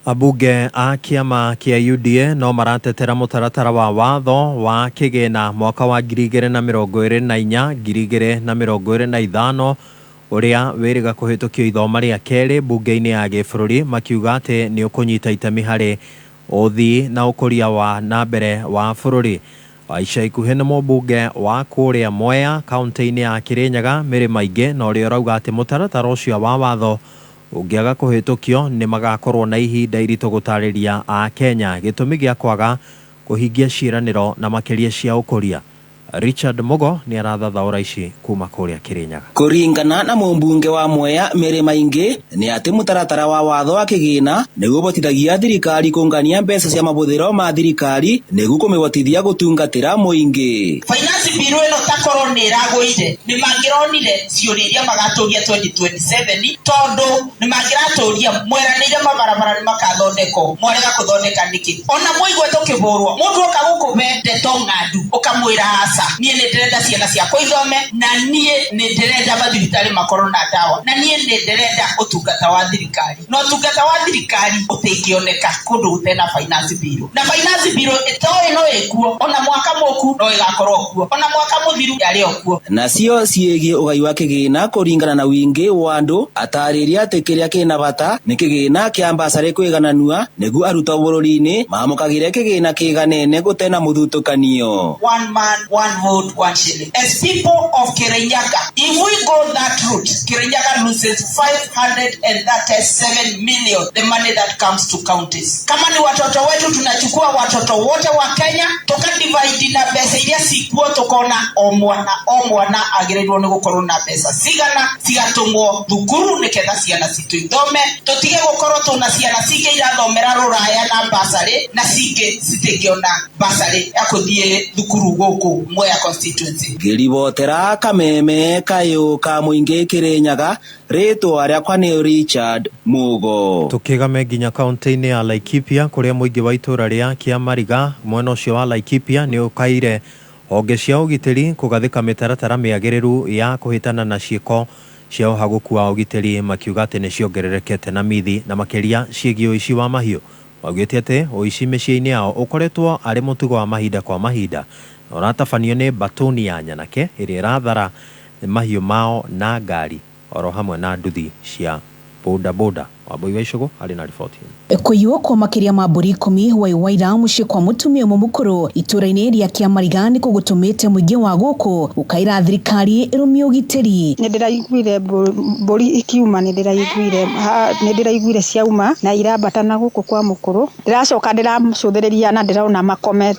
Abunge a kĩama kĩa UDA no maratetera mũtaratara wa watho wa kĩgĩna mwaka wa 2024 2025 ũrĩa wĩrĩga kũhĩtũkio ithoma rĩa kerĩ bunge-inĩ ya gĩbũrũri, makiuga atĩ nĩ ũkũnyita itemi harĩ ũthii na ũkũria wa na mbere wa bũrũri. Ica ikuhĩ nĩ mũmbunge wa kũrĩa Mwea kaunti-inĩ ya Kirinyaga Mary Maingĩ, na ũrĩa ũrauga atĩ mũtaratara ũcio wa watho ũngĩaga kũhĩtũkio nĩ magakorwo na ihinda iritũ gũtarĩria a Kenya gĩtũmi gĩa kwaga kũhingia ciĩranĩro na makĩria cia ũkũria. Richard Mugo nĩ arathathaũra ici kuma kũrĩa Kirinyaga.
Kũringana na mũmbunge wa Mwea Mary Maingĩ nĩ atĩ mũtaratara wa watho wa kĩgĩna nĩguo ũhotithagia thirikari kũngania mbeca cia mahũthĩro ma thirikari nĩguo kũmĩhotithia gũtungatĩra mũingĩ.
Finance bill ĩno takorwo nĩ ĩragũire nĩ mangĩronire ciũria iria magatũria 2027, tondũ nĩ mangĩratũria mweranĩire mabarabara nĩ makathondekwo, mwarega kũthondeka nĩkĩ? Ona mũigue tũkĩbũrwo mũndũ oka gũkũbe ndeto ng'andu ũkamwĩra aca, niĩ nĩ ndĩrenda ciana ciakwa ithome, na niĩ nĩ ndĩrenda mathibitarĩ makorwo na ndawa, na niĩ nĩ ndĩrenda ũtungata wa thirikari, na ũtungata wa thirikari ũtingĩoneka kũndũ gũtena finance bill, na finance bill ĩtoĩ no ĩkuo ona mwaka mũku no ĩgakorwo kuo, ona mwaka mũthiru yarĩ o kuo.
Nacio ciĩgiĩ ũgai wa kĩgĩna kũringana na wingĩ wa andũ, atarĩria atĩ kĩrĩa kĩna bata nĩ kĩgĩna kĩa mbacarĩ kwĩgananua nĩguo arutwo bũrũri-inĩ mamũkagĩre kĩgĩna kĩganene gũtena mũthutũkanio.
One man, one vote, one shilling. As people of Kirinyaga, if we go that route, Kirinyaga loses 537 million, the money that comes to counties. Kama ni watoto wetu, tunachukua watoto wote wa Kenya, tuka divide na pesa iria sikuo, tukona o mwana agĩrĩirwo nĩ gũkorwo na pesa cigana cigatũmwo thukuru nĩgetha ciana citũ ithome, tũtige gũkorwo tũna ciana cingĩ irathomera rũraya na basarĩ na cingĩ citingĩona basarĩ ya kũthiĩ thukuru gũkũ Mwea constituency.
Ngĩribotera Kameme kayũ ka mũingĩ Kirinyaga, rĩtwa rĩakwa nĩ Richard Mugo.
Tukigame nginya kaunti-inĩ ya Laikipia kũrĩa mũingĩ wa itũũra rĩa Kĩamariga mwena ũcio wa Laikipia nĩ ũkaire honge cia ũgitĩri kũgathĩka mĩtaratara mĩagĩrĩru ya kũhĩtana na ciĩko cia ũhagũku wa ũgitĩri, makiuga atĩ nĩ ciongererekete na mithi na makĩria ciĩgiĩ ũici wa mahiũ. Maugĩte atĩ ũici mĩciĩ-inĩ yao ũkoretwo arĩ mũtugo wa mahinda kwa mahinda na ũratabanio nĩ mbatũni ya nyanake ĩrĩa ĩrathara mahiũ mao na ngari oro hamwe na nduthi cia boda boda. Wambui wa Icũgũ arĩ na riboti.
Kũiywo kwa makĩria ma mbũri 10 Waiwaira mũciĩ kwa mũtumia ũmwe mũkũrũ itũũra-inĩ rĩa Kĩamariga nĩ kũgũtũmĩte mũingĩ wa gũkũ gũkaĩra thirikari ĩrũmie ũgitĩri.
Nĩ ndĩraiguire mbũri ikiuma, nĩ ndĩraiguire ciauma na irambata na gũkũ kwa mũkũrũ. Ndĩracoka ndĩramũcũthĩrĩria na ndĩrona makome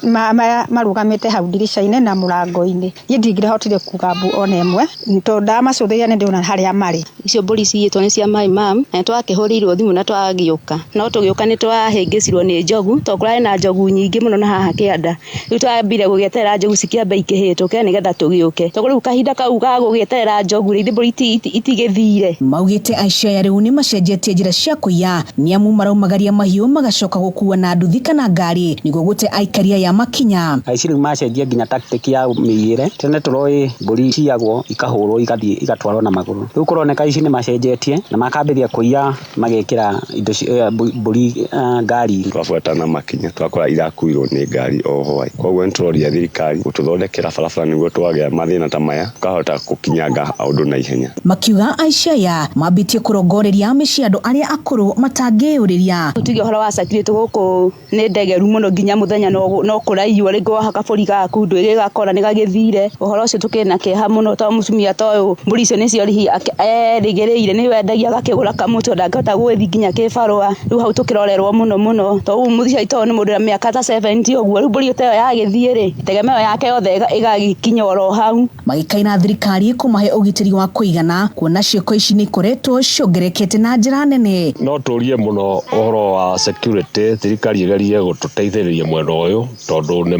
marũgamĩte hau ndirica-inĩ na mũrango-inĩ. Niĩ ndingĩrahotire kuga mbu ona ĩmwe tondũ ndamacũthĩrĩria nĩ ndĩrona harĩa marĩ.
Icio mbũri ciyĩtwo nĩ cia my mum na twakĩhũrĩirwo thimũ na twagĩũka, no tũgĩũka nĩ twahĩngĩcirwo nĩ njogu tondũ kũrarĩ na njogu nyingĩ mũno na haha kĩanda. Rĩu twambire gũgĩeterera njogu cikĩambe ikĩhĩtũke nĩgetha tũgĩũke, tondũ rĩu kahinda kau ga gũgĩeterera njogu rĩ, mbũri itigĩthire.
Maugĩte aici aya rĩu nĩ macenjetie njĩra cia kũiya nĩ amu maraumagaria mahiũ magacoka gũkua na nduthi kana ngari nĩguo gũte aikari aya makinya.
Aici rĩu macenjia nginya tactic ya mĩiyĩre. Tene tũroĩ mbũri ciyagwo ikahũrwo igathiĩ igatwarwo na magũrũ, rĩu kũroneka ici nĩ macenjetie na makambĩrĩria kũiya magekĩra indo mbũri ngari.
Twabuata na makinya twakora irakuirwo nĩ ngari o hwaĩ. Koguo nĩ tũroria thirikari gũtũthondekera barabara nĩguo twagĩa mathĩna ta maya tũkahota gũkinyanga ũndũ na ihenya.
Makiuga aici aya mambĩtie kũrongoreria mĩciĩ andũ arĩa akũrũ matangĩyũrĩria.
Tuge ũhoro wa security gũkũ nĩ ndegeru mũno nginya mũthenya no kũraiywo rĩngĩ woha kabũri gaku ndwĩrĩ gakora nĩ gagĩthire. Ũhoro ũcio tũkĩrĩ na kĩeha mũno tondũ mũtumia ta ũyũ mbũri icio nĩcio hihi erĩgĩrĩire nĩ wendagia agakĩgũra kamũtu ndangĩhota gũgĩthiĩ nginya kĩbarũa. Rĩu hau tũkĩrorerwo mũno mũno tondũ ũyũ mũthia tondũ nĩ mũndũ wa mĩaka ta 70 ũguo, rĩu mbũri ta ĩyo yagĩthiĩ rĩ, tegemeo yake yothe ĩgagĩkinya oro hau.
Magĩkaina thirikari kũmahe ũgitĩri wa kũigana kuona ciĩko ici nĩ ikoretwo ciongerekete na njĩra nene.
No tũrie mũno ũhoro wa security, thirikari ĩgerie gũtũteithĩrĩria mwena ũyũ tondũ nĩ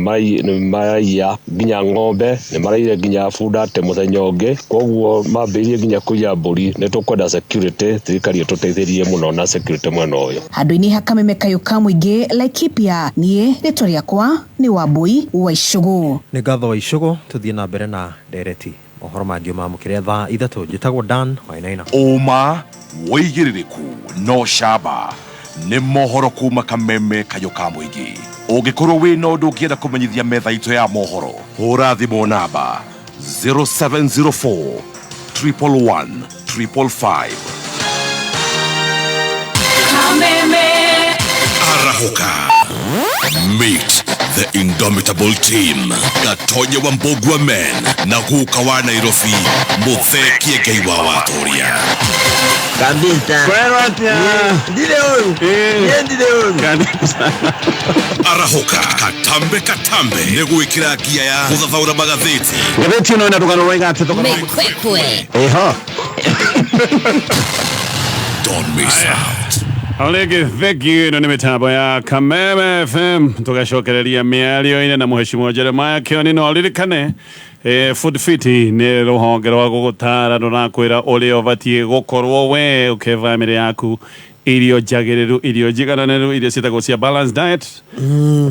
maraiya nginya ng'ombe, nĩ maraire nginya bunda atĩ mũthenya ũngĩ, koguo mambĩrĩrie nginya kũiya mbũri. Nĩ tũkwenda security, thirikari ĩtũteithĩrĩrie mũno na security mwena ũyũ.
Handũ-inĩ ha Kameme kayũ ka mũingĩ Laikipia, niĩ rĩtwa rĩakwa nĩ Wambui wa Icũgũ.
Nĩ ngatho wa Icũgũ, tũthiĩ na mbere na ndereti. Mohoro mangĩ mamũkĩre thaa 3. Njĩtagwo Dan Wainaina.
Ũma wĩigĩrĩrĩku no camba nĩ mohoro kuma Kameme kayũ ka mũingĩ. Ũngĩkorwo wĩna ũndũ ũngĩenda kũmenyithia metha itũ ya mohoro, hũra thimũ namba 0704 111 555.
Kameme.
Arahuka. Meet the indomitable team. Gatonye wa Mbogwa men na guka wa Nairobi Muthee Kiengei wa Watoria.
Kabisa.
Kwero atia.
Ndire oru. Ndire oru.
Kabisa.
Arahuka katambe katambe nĩ gwĩkĩra ngia ya gũthathaũra magathĩti.
Ngathĩti ĩno ĩna rũgano rwaiga atĩ thogora.
Mĩkwekwe.
Eho.
Don't miss out.
Olege, thank you. Ĩno nĩ mĩtambo ya Kameme FM tũgacokereria mĩario-inĩ na mũheshimiwa Jeremiah Kioni. No ririkane Food Fit nĩ rũhonge rwa gũgũtara rũrakwĩra ũrĩa ũbatiĩ gũkorwo we ũkĩ bamĩrĩ yaku irio njagĩrĩru, irio njigananĩru, irio ciĩtagwo cia balanced diet.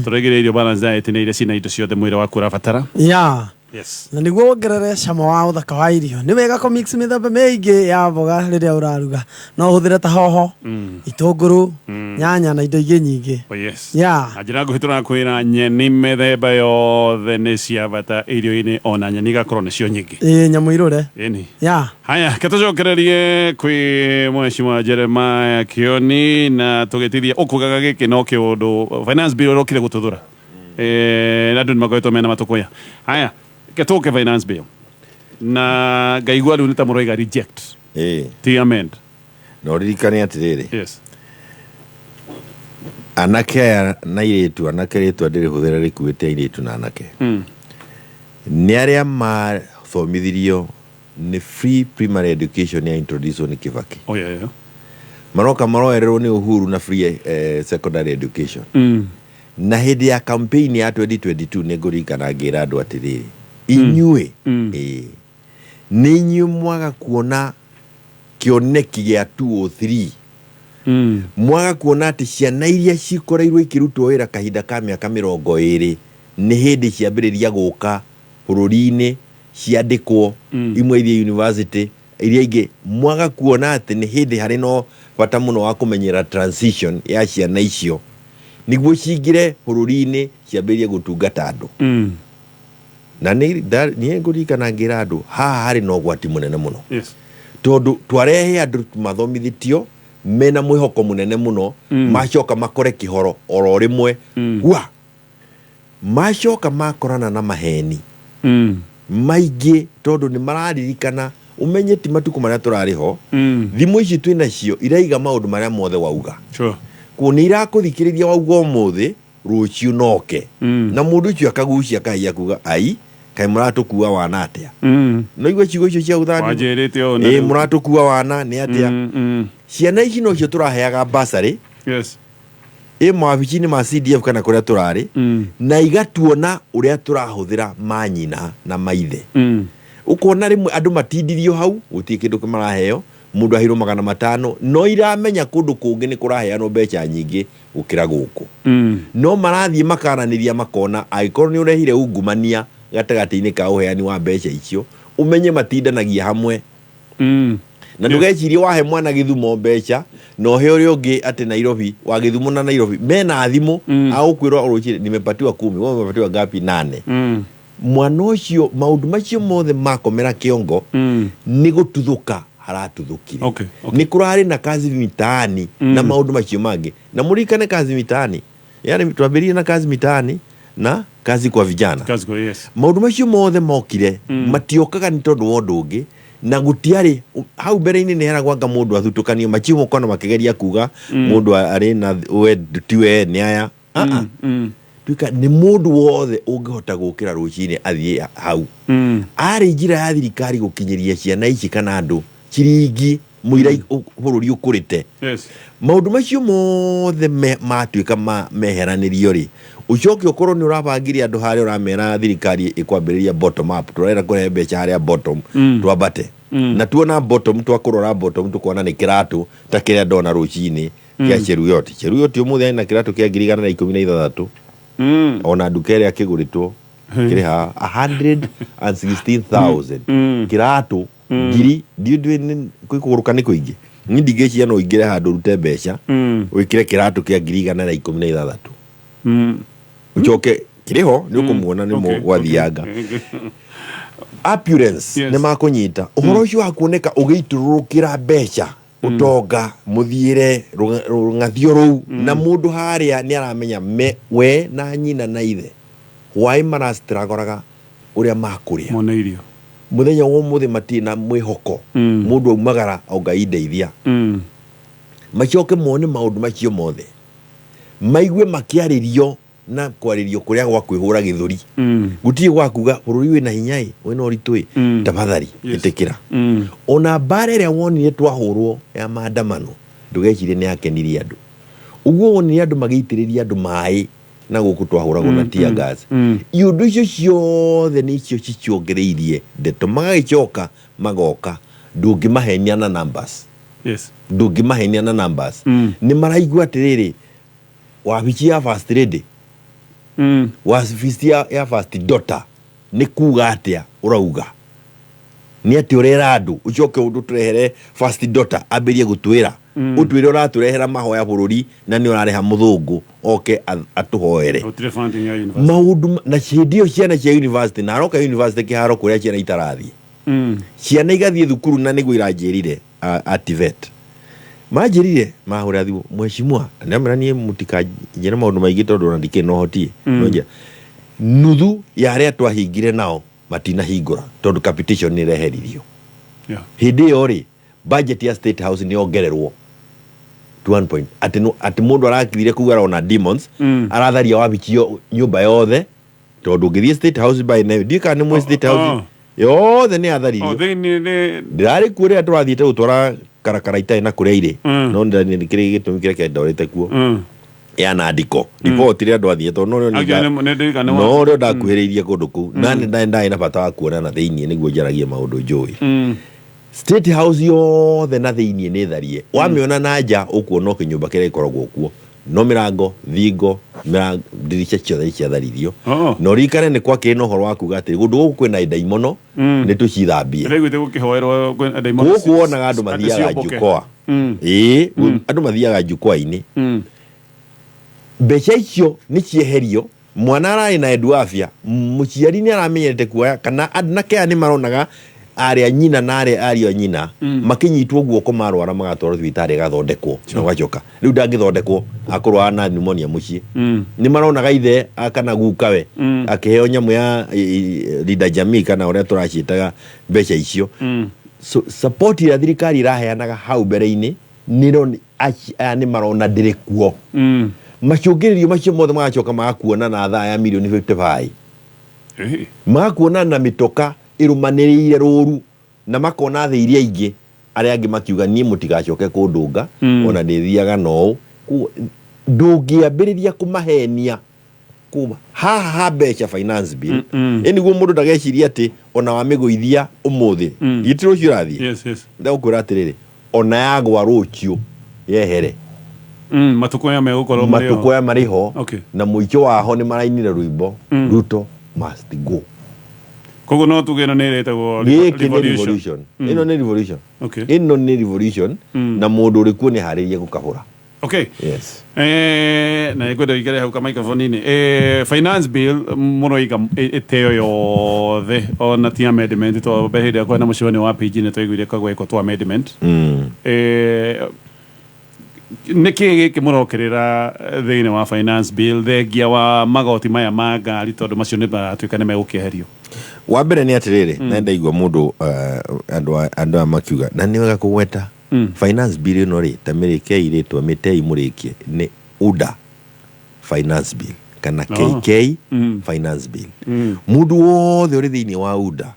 Tũraigĩrĩria irio balanced diet nĩ iria cina indo ciothe mwĩrĩ waku ũrabatara.
Yeah.
Yes.
Na nĩguo wongerere cama wa ũthaka wa irio nĩ wega kũ mix mĩthemba mĩingĩ ya mboga rĩrĩa ũraruga. No ũhũthĩre ta hoho, itũngũrũ, nyanya na indo ingĩ nyingĩ.
Oh yes.
Yeah.
Na njĩra nguhĩ tũrakwĩra nyeni mĩthemba yothe nĩ cia bata irio-inĩ, ona nyeni igakorwo nĩcio nyingĩ.
Ĩĩ, nyamũ irũre.
Ĩni.
Yeah.
Haya, ke tũcokererie kwĩ mheshimiwa Jeremiah Kioni na tũgĩtithia ũkugaga gĩkĩ no kĩũndũ finance bill ũrokire gũtũthũra. Na andũ nĩmakoretwo mena matũkũya. Haya, ke tũke finance bill na ngaigua rĩu nĩ ta mũroiga reject. Ti amend.
Na ũririkane atĩrĩrĩ.
Yes.
Anake aya na airĩtu, anake rĩtwa ndĩrĩhũthĩra rĩkuĩte airĩtu na anake. Nĩ arĩa mathomithirio nĩ free primary education ya introduce nĩ Kibaki.
Oh, yeah, yeah.
Maroka maroererwo nĩ Uhuru na free secondary education. Na hĩndĩ ya campaign ya 2022 nĩ ngũririkana ngĩra andũ atĩrĩrĩ, inyuĩ nĩ inyuĩ mwaga kuona kĩoneki gĩa 203. Mwaga kuona atĩ ciana iria cikoreirwo ikĩrutwo wĩra kahinda ka mĩaka 20 nĩ hĩndĩ ciambĩrĩria gũka bũrũri-inĩ ciandĩkwo, imwe ithiĩ university, iria ingĩ. Mwaga kuona atĩ nĩ hĩndĩ harĩ no bata mũno wa kũmenyera transition ya ciana icio nĩguo cingĩre bũrũri-inĩ ciambĩrĩrie gũtungata andũ. Na niĩ ngũririkana ngĩra andũ haha harĩ na ũgwati mũnene mũno.
Yes.
Tondũ twarehe andũ mathomithĩtio mena mwĩhoko mũnene mũno, macoka makore kĩhoro oro rĩmwe. Wa macoka makorana na maheni maingĩ tondũ nĩ mararirikana. Ũmenye ti matukũ marĩa tũrarĩ ho, thimũ ici twĩ nacio iraiga maũndũ marĩa mothe wauga.
Sure.
Kuo nĩ irakũthikĩrĩria wauga ũmũthĩ, rũciũ noke. Na mũndũ ũcio akagucia kahia kuga ai kaĩ mũratũkua wana atĩa. No igua ciugo icio cia ũthani.
Wanjĩrĩte ũũ na
Ĩĩ,
rĩu.
mũratũkua wana nĩ atĩa. Ciana ici nocio tũraheaga bursary.
Yes.
Ĩ mawabici-inĩ ma CDF kana kũrĩa tũrarĩ, na igatuona ũrĩa tũrahũthĩra manyina na maithe. Ũkona rĩmwe andũ matindirio hau, gũtirĩ kĩndũ maraheo, mũndũ aheirwo 500, no iramenya kũndũ kũngĩ nĩ kũraheanwo mbeca nyingĩ gũkĩra gũkũ. No marathiĩ makaranĩria makona angĩkorwo nĩ ũrehire ungumania gatagatĩ-inĩ ka ũheani wa mbeca icio, ũmenye matindanagia hamwe. Na ndũgecirie wahe mwana Gĩthumo mbeca na ũhe ũrĩa ũngĩ atĩ Nairobi wa Gĩthumo na Nairobi mena thimũ agũkwĩra rũcinĩ nimepatiwa 10, wewe umepatiwa ngapi? 8. Mwana ũcio maũndũ macio mothe makomera kĩongo nĩ gũtuthũka haratuthũkire. Nĩ kũrarĩ na kazi mitaani na maũndũ macio mangĩ. Na mũririkane kazi mitaani, yani twambĩrĩirie na kazi mitaani na kazi kwa vijana.
Kazi kwa, yes.
Maũndũ macio mothe mokire matiokaga nĩ tondũ wa ũndũ ũngĩ na gũtiarĩ hau mbere-inĩ nĩ heragwo anga mũndũ athutũkanio machiũ kona makĩgeria kuga mũndũ arĩ na we tiwe nĩ aya. Tuĩka nĩ mũndũ wothe ũngĩhota gũkĩra rũcinĩ athiĩ hau. Arĩ njĩra ya thirikari gũkinyĩria ciana ici kana andũ ciringi mũira bũrũri ũkũrĩte. Maũndũ macio mothe matuĩka meheranĩrio rĩ, ũcoke ũkorwo nĩ ũrabangire andũ harĩa ũramera thirikari ĩkwambĩrĩria bottom up, tũrenda kũrehe mbeca harĩa bottom twambate. Na tuona bottom, twakũrora bottom tũkona nĩ kĩratũ ta kĩrĩa ndona rũcinĩ kĩa Cheruiyot. Cheruiyot ũmũthĩ arĩ na kĩratũ kĩa 116,000. Ona nduka ĩrĩa kĩgũrĩtwo kĩrĩ haha 116,000. Kĩratũ ngiri ndiũĩ kũgũrũka nĩ kũingĩ. Niĩ ndingĩciria no ũingĩre handũ ũrute mbeca wĩkĩre kĩratũ kĩa 116,000. Ũcoke kĩrĩ ho nĩ ũkũmuona nĩ gwathianga. Appearance nĩ makũnyita ũhoro ũcio wa kuoneka ũgĩitũrũrũkĩra mbeca ũtonga mũthiĩre rũng'athio rũu na mũndũ harĩa nĩ aramenya we na nyina na ithe hwaĩ marastragoraga ũrĩa makũrĩa
mone irio
mũthenya wa ũmũthĩ matirĩ na mwĩhoko. Mũndũ aumagara o Ngai ndeithia. Macoke mone maũndũ macio mothe maigue makĩarĩrio na kwarĩrio kũrĩa gwa kwĩhũra gĩthũri. Gũtirĩ gwa kuga bũrũri wĩna hinya ĩ wĩna ũritũ ĩ tafadhali ĩtĩkĩra. Ona mbara ĩrĩa wonire twahũrwo ya maandamano ndũgecirie nĩ yakenirie andũ. Ũguo wonire andũ magĩitĩrĩria andũ maĩ na gũkũ twahũragwo na tear gas. Iũndũ icio ciothe nĩcio ciciongereirie ndeto magagĩcoka magoka ndũngĩmahenia na numbers. Ndũngĩmahenia na numbers. Nĩ maraigua atĩrĩrĩ wabici ya first lady wabici ya first daughter nĩ kuga atĩa ũrauga nĩ atĩ ũrera andũ ũcoke ũndũ tũrehere first daughter ambĩrie gũtwĩra ũtwĩre ũratũrehera mahoya bũrũri na nĩ ũrareha mũthũngũ oke atũhoere
Gũtirĩ funding ya university.
Maũndũ na hĩndĩ ĩyo ciana cia university na aroka university kĩharo kũrĩa ciana itarathiĩ. Ciana igathiĩ thukuru na nĩguo iranjĩrire a TVET manjĩrire mahũra thimũ mheshimiwa ndamera niĩ mũtikanjĩre maũndũ maingĩ tondũ ona ndikĩrĩ na ũhoti. No njĩra nuthu ya arĩa twahingire nao matinahingũra tondũ capitation nĩ ĩreheririo. Hĩndĩ ĩyo rĩ budget ya State House nĩ yongererwo to 1 point atĩ atĩ mũndũ arakithire kũu arona demons. Aratharia wabici nyũmba yothe tondũ ũngĩthiĩ State House by now ndiũĩ kana nĩ mwĩ State House yothe nĩ yatharirio.
Thĩinĩ nĩ
Ndĩrarĩ kuo rĩrĩa tũrathiĩte gũtwara karakara itarĩ na kũrĩa irĩ no nĩ gĩtũmi kĩrĩa kĩandorĩte kuo ya nandiko riboti rĩrĩa ndwathiĩ tondũ no rĩo
Actually, nĩ ndirikana
no rĩo ndakuhĩrĩirie kũndũ kũu na nĩ ndarĩ na bata wa kuona na thĩiniĩ nĩguo njaragie maũndũ njũĩ. State House yothe na thĩiniĩ nĩ tharie wamĩona na nja ũkuona o kĩnyũmba kĩrĩa gĩkoragwo kuo no mĩrango thingo ndirica ciothe nĩ ciatharirio. Na ũririkane nĩ kwakĩrĩ na ũhoro wa kuga atĩrĩ kũndũ gũkũ kwĩna ndaimono nĩ tũcithambie.
Ndĩraiguĩte gũkĩhoerwo kwĩ ndaimono
gũkũ wonaga andũ mathiaga
ciũmbũke.
jukwaa. Ĩĩ andũ mathiaga jukwaa-inĩ. Mbeca icio nĩ cieherio mwana ararĩ na edu afya mũciari nĩ aramenyerete kuoya kana anake aya nĩ maronaga arĩa nyina na arĩa ariũ a nyina makĩnyitwo guoko marwara magatwarwo thibitarĩ ĩgathondekwo na ũgacoka rĩu ndangĩthondekwo akũrwara na pneumonia mũciĩ. Nĩ maronaga ithe kana gukawe akĩheo nyamũ ya Linda Jamii kana ũrĩa tũraciĩtaga mbeca icio. So, support ĩrĩa thirikari ĩraheanaga hau mbere-inĩ nĩro aya nĩ marona ndĩrĩ kuo. Macũngĩrĩrio macio mothe magacoka magakuona na thaa ya milioni 55 magakuona na mĩtoka ĩrũmanĩrĩire rũru na makona thĩ iria ingĩ arĩa angĩ makiuga niĩ mũtigacoke kũndũnga ona ndĩthiaga na ũũ. Koguo ndũngĩambĩrĩria kũmahenia kuma haha ha mbeca finance bill. Ĩ nĩguo mũndũ ndageciria atĩ ona wamĩgũithia ũmũthĩ gĩtĩ rũciũ ũrathiĩ.
Yes, yes.
Ndagũkwĩra atĩrĩrĩ ona yagwa rũciũ yehere
Matukũ maya megũkorwo marĩ ho.
Matukũ aya marĩ ho. Na mũico waho nĩ marainire rwĩmbo Ruto must go.
Koguo no tuge ĩno nĩ ĩretagwo
Gĩkĩ nĩ revolution. Ĩno nĩ revolution.
Okay.
Ĩno nĩ revolution na mũndũ ũrĩ kuo nĩ harĩrie gũkahũra.
Okay.
Yes.
Na ngwenda ũikare hau ka microphone-inĩ. Finance bill mũroiga ĩteo yothe ona ti amendment to mbere hĩndĩ ĩrĩa kwarĩ na mũcemanio wa PG nĩ twaiguire kagwekwo twa amendment. Nĩ kĩĩ gĩkĩ mũrokĩrĩra thĩinĩ wa finance bill thengia wa magoti maya ma ngari tondũ macio nĩ maratuĩka nĩ megũkĩeherio?
Wa mbere nĩ atĩrĩrĩ, na ndaigua mũndũ andũ aya makiuga na nĩ wega kũgweta finance bill ĩno rĩ, ta mĩrĩkei rĩtwa mĩtei mũrĩkie nĩ UDA finance bill kana KK finance bill. Mũndũ wothe ũrĩ thĩinĩ wa UDA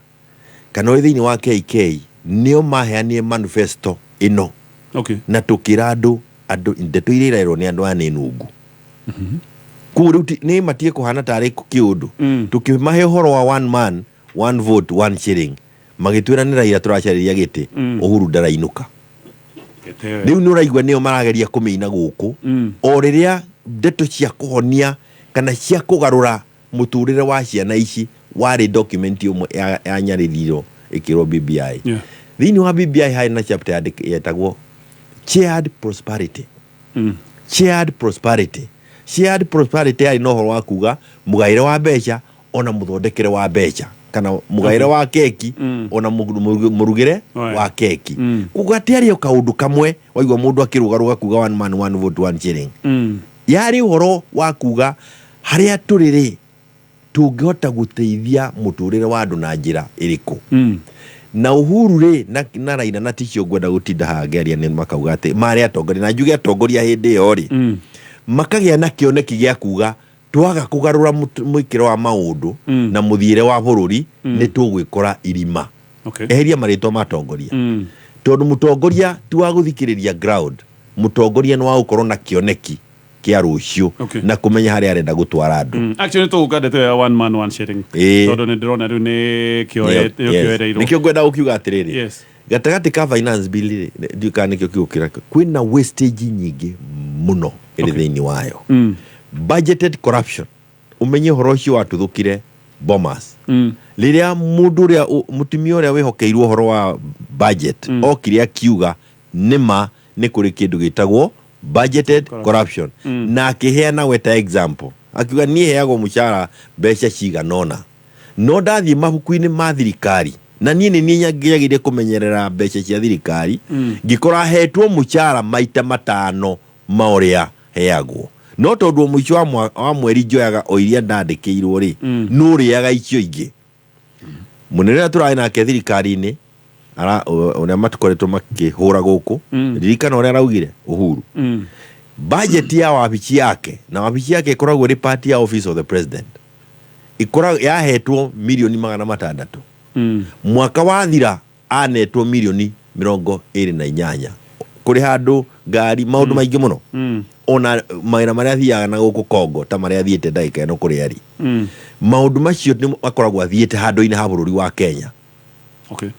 kana ũrĩ thĩinĩ wa KK nĩo maheanire manifesto ĩno.
Okay.
Na tũkĩra andũ ndeto iria irerwo nĩ andũ aya nĩ nungu. Koguo rĩu nĩ matige kũhana tarĩ kĩũndũ. Tũkĩmahe ũhoro wa one man one vote one shilling, magĩtwĩra nĩ Raila tũracarĩria gĩtĩ. Uhuru ndarainũka. Rĩu nĩ ũraigua nĩo marageria kũmĩina gũkũ. O rĩrĩa ndeto cia kũhonia kana cia kũgarũra mũtũrĩre wa ciana ici warĩ document ĩmwe yanyarĩrirwo ĩkĩrwo BBI. Thĩinĩ wa BBI harĩ na chapter yetagwo shared prosperity. Shared prosperity. Shared prosperity yarĩ na ũhoro wa kuga mũgaĩre wa mbeca ona mũthondekere wa mbeca kana mũgaĩre wa keki ona mũrugĩre wa keki. Koguo gatiarĩ o kaũndũ kamwe waigua mũndũ akĩrũgarũga kuga one man one vote one shilling. Yarĩ ũhoro wa kuga harĩa tũrĩ rĩ tũngĩhota gũteithia mũtũrĩre wa andũ na njĩra ĩrĩkũ. Na Uhuru rĩ na Raila na ticio ngwenda gũtinda haha ngĩaria nĩ makauga atĩ marĩ atongoria na njuge atongoria hĩndĩ ĩyo rĩ makagĩa na kĩoneki gĩa kuga twaga kũgarũra mwĩkĩre wa maũndũ na mũthiĩre wa bũrũri nĩ tũgwĩkora irima.
Okay.
Eheria marĩtwa ma atongoria. Tondũ mũtongoria ti wa gũthikĩrĩria ground, mũtongoria nĩ wa gũkorwo na kĩoneki kĩa rũciũ na kũmenya harĩa arenda gũtwara andũ.
Actually tũgũka ndeto ya one man one shilling. Tondũ nĩ ndĩrona rĩu nĩ kĩoereirwo.
Nĩkĩo ngwenda gũkiuga atĩrĩrĩ,
Yes.
gatagatĩ ka finance bill rĩ, ndiũĩ kana nĩkĩo kiugo kĩrĩa kwĩna wastage nyingĩ mũno ĩrĩ thĩinĩ wayo. Budgeted corruption, ũmenye ũhoro ũcio watuthũkire Bomas. Rĩrĩa mũndũ ũrĩa mũtumia ũrĩa wĩhokeirwo ũhoro wa budget okire akiuga nĩma nĩ kũrĩ kĩndũ gĩtagwo budgeted corruption na akĩheana we ta example akiuga niĩ heagwo mũcara mbeca cigana ũna no ndathiĩ mabuku-inĩ ma thirikari na niĩ nĩ niĩ ngĩagĩrĩire kũmenyerera mbeca cia thirikari ngĩkora hetwo mũcara maita matano ma ũrĩa heagwo no tondũ o mũico wa mweri njoyaga o iria ndandĩkĩirwo rĩ nũ ũrĩaga icio ingĩ. Mũnene ũrĩa tũrarĩ nake thirikari-inĩ ũrĩa matukoretwo makĩhũra gũkũ ririkana ũrĩa araugire Uhuru budget ya wabici yake na wabici yake ĩkoragwo ĩrĩ part ya office of the president ĩkoragwo yahetwo mirioni 600 mwaka wathira anetwo mirioni 28 kũrĩ handũ ngari maũndũ maingĩ mũno ona mawĩra marĩa athiaga na gũkũ Kongo ta marĩa athiĩte ndagĩka ĩno kũrĩa arĩ maũndũ macio nĩ akoragwo athiĩte handũ-inĩ ha bũrũri wa Kenya.
Okay.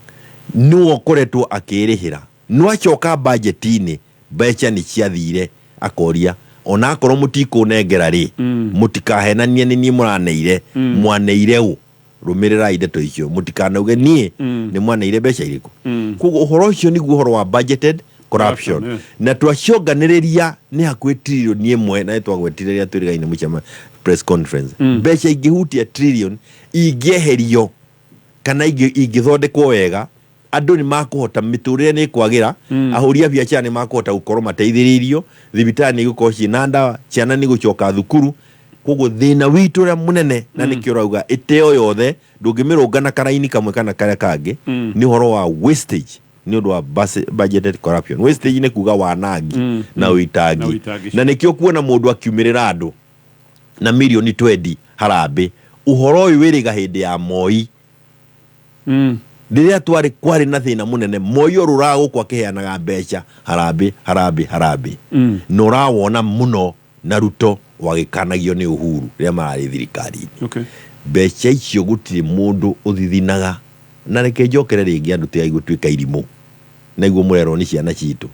Nĩwe ũkoretwo akĩrĩhĩra no acoka budget-inĩ mbeca nĩ ciathire akoria ona akorwo mũtikũnengera rĩ mũtikahenanie nĩ niĩ mũraneire mwaneire ũ rũmĩrĩrai ndeto icio mũtikanauge niĩ nĩ mwaneire mbeca irĩkũ. Koguo ũhoro ũcio nĩguo ũhoro wa budgeted corruption.
Corruption,
Na twacionganĩrĩria nĩ hakuhĩ trilioni 1 na nĩtwagwetire rĩrĩa twĩrĩgaine mũcema press conference. Mbeca ingĩhutia trilioni ingĩeherio kana ingĩthondekwo wega andũ nĩ makũhota mĩtũrĩre nĩ ĩkwagĩra ahũri a biacara nĩ makũhota gũkorwo mateithĩrĩirio thibitarĩ nĩ igũkorwo ciĩna ndawa ciana nĩ gũcoka thukuru. Koguo thĩna witũ ũrĩa mũnene na nĩkĩo ũrauga ĩteo yothe ndũngĩmĩrũnga na karaini kamwe kana karĩa kangĩ nĩ ũhoro wa wastage nĩ ũndũ wa budgeted corruption. Wastage nĩ kuga wanangi na ũitangi.
Na ũitangi.
Na nĩkĩo kuona mũndũ akiumĩrĩra andũ na mirioni 20 harambĩ ũhoro ũyũ wĩrĩga hĩndĩ ya Moi. Rĩrĩa twarĩ kwarĩ na thĩna mũnene Moi orũraga gũkũ akĩheanaga mbeca harambĩ harambĩ harambĩ. Na ũrawona mũno na Ruto wagĩkanagio nĩ Uhuru rĩrĩa mararĩ thirikari-inĩ.
Okay.
Mbeca icio gũtirĩ mũndũ ũthithinaga na reke njokere rĩngĩ andũ tigai gũtuĩka irimũ na iguo mũrerwo nĩ ciana citũ.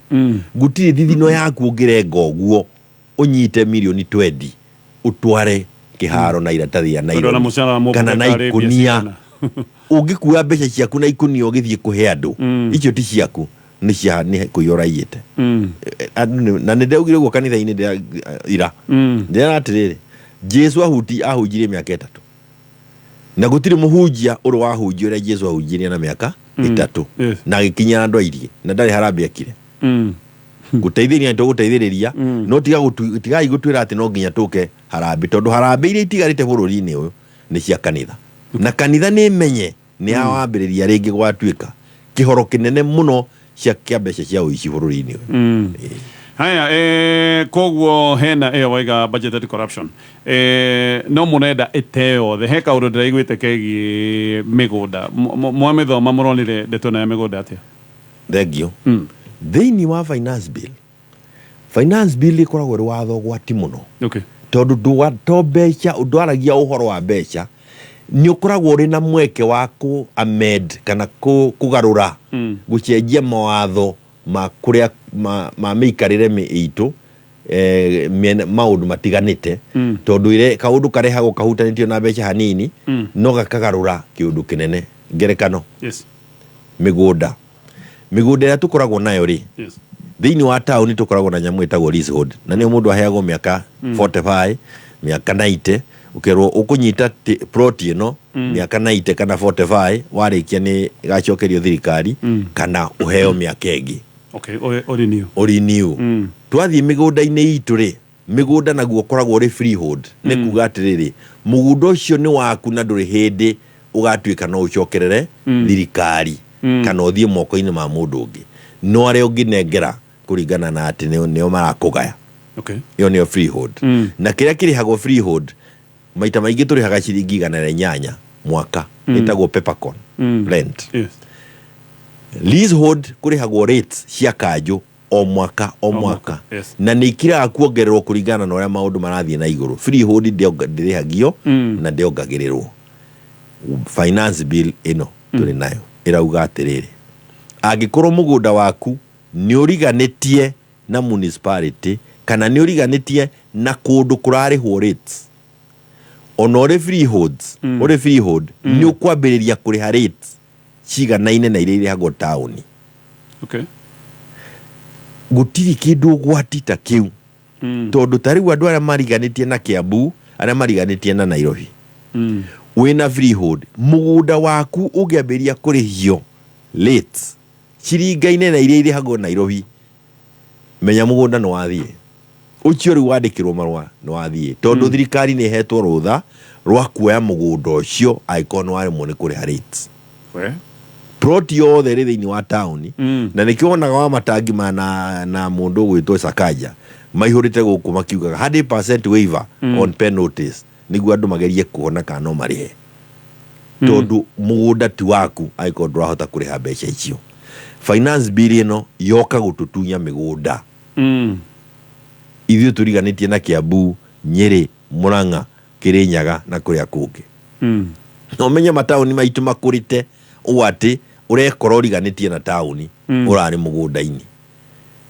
Gũtirĩ thithino yaku ũngĩrenga ũguo ũnyite mirioni 20 ũtware kĩharo na iratathi ya
Tondũ ona
nylon
mũcara wa mũmbunge
kana na
karĩ mbia
ikũnia
cigana.
Ũngĩkua mbeca ciaku na ikũnia ũgĩthiĩ kũhe andũ, icio ti ciaku, nĩ cia nĩ kũiya ũraiyĩte. Andũ na nĩ ndaugire ũguo kanitha-inĩ ira. Ndĩrera atĩrĩrĩ, Jesu ahunjirie mĩaka 3, na gũtirĩ mũhunjia ũrĩ wahunjia ũrĩa Jesu ahunjirie na mĩaka 3, na agĩkinyĩra andũ airie na ndarĩ harambĩ akire. Gũteithĩrĩria nĩ tũgũteithĩrĩria, no tigai gũtwĩra atĩ no nginya tũke harambĩ, tondũ harambĩ iria itigarĩte bũrũri-inĩ ũyũ nĩ cia kanitha, na kanitha nĩ menye nĩ yawambĩrĩria rĩngĩ gwatuĩka kĩhoro kĩnene mũno cia kĩa mbeca cia ũici bũrũri-inĩ ũyũ.
Haya, koguo hena ĩyo waiga budgeted corruption, no mũrenda ĩte yothe. He kaũndũ ndĩraiguĩte kegiĩ mĩgũnda. Mwamĩthoma mũronire ndeto ĩno ya mĩgũnda atĩa?
Thengio. Thĩinĩ wa finance bill, finance bill ĩkoragwo ĩrĩ watho gwati mũno, tondũ to mbeca, ndwaragia ũhoro wa mbeca, nĩ ũkoragwo ũrĩ na mweke wa kũ amend kana kũgarũra, gũcenjia mawatho ma kũrĩa ma mĩikarĩre itũ, maũndũ matiganĩte, tondũ ire kaũndũ karehagwo kahutanĩtio na mbeca hanini, no gakagarũra kĩũndũ kĩnene. Ngerekano, mĩgũnda ĩrĩa tũkoragwo nayo rĩ, thĩinĩ wa taũni tũkoragwo na nyamũ ĩtagwo leasehold, na nĩyo mũndũ aheagwo mĩaka 45, mĩaka 90, ũkerwo ũkũnyita plot ĩno mĩaka 90 kana 45, warĩkia nĩ ĩgacokerio thirikari kana ũheo mĩaka ĩngĩ.
Okay, ũrenew.
Ũrenew. Twathiĩ mĩgũnda-inĩ itũ rĩ, mĩgũnda naguo ũkoragwo ũrĩ freehold, nĩ kuga atĩrĩrĩ, mũgũnda ũcio nĩ waku na ndũrĩ hĩndĩ ũgatuĩka no ũcokerere thirikari kana ũthiĩ moko-inĩ ma mũndũ ũngĩ, no arĩa ũngĩnengera kũringana na atĩ nĩo marakũgaya. Ĩyo nĩyo freehold. Na kĩrĩa kĩrĩhagwo freehold, maita maingĩ tũrĩhaga ciringi 108 mwaka, ĩtagwo peppercorn rent. Leasehold kũrĩhagwo rates cia kanjũ o mwaka o mwaka, na nĩ ikiraga kuongererwo kũringana na ũrĩa maũndũ marathiĩ na igũrũ. Freehold ndĩrĩhagio na ndĩongagĩrĩrwo. Finance bill ĩno tũrĩ nayo ĩrauga atĩrĩrĩ, angĩkorwo mũgũnda waku nĩ ũriganĩtie na municipality kana nĩ ũriganĩtie na kũndũ kũrarĩhwo rates, ona ũrĩ freeholds, ũrĩ freehold, nĩ ũkwambĩrĩria kũrĩha rates ciganaine na iria irĩhagwo taũni. Gũtirĩ kĩndũ ũgwati ta kĩu, tondũ ta rĩu andũ arĩa mariganĩtie na Kiambu, arĩa mariganĩtie na Nairobi, wĩna freehold, mũgũnda waku ũngĩambĩrĩria kũrĩhio rates ciringaine na iria irĩhagwo Nairobi, menya mũgũnda nĩ wathiĩ ũcio. Rĩu wandĩkĩrwo marũa nĩ wathiĩ, tondũ thirikari nĩ ĩhetwo rũtha rwa kuoya mũgũnda ũcio angĩkorwo nĩ waremwo nĩ kũrĩha rates. Plot yothe ĩrĩ thĩinĩ wa taũni, na nĩkĩo wonaga wa matangi ma na mũndũ ũgwĩtwo Sakaja maihũrĩte gũkũ makiugaga 100% waiver on penalties, nĩguo andũ magerie kuona kana no marĩhe, tondũ mũgũnda ti waku angĩkorwo ndũrahota kũrĩha mbeca icio. Finance bill ĩno yoka gũtũtunya mĩgũnda ithuĩ tũriganĩtie na Kiambu, Nyĩrĩ, Murang'a, Kĩrĩnyaga na kũrĩa kũngĩ. Na ũmenye mataũni maitũ makũrĩte ũũ atĩ ũrekora ũriganĩtie na taũni, ũrarĩ mũgũnda-inĩ.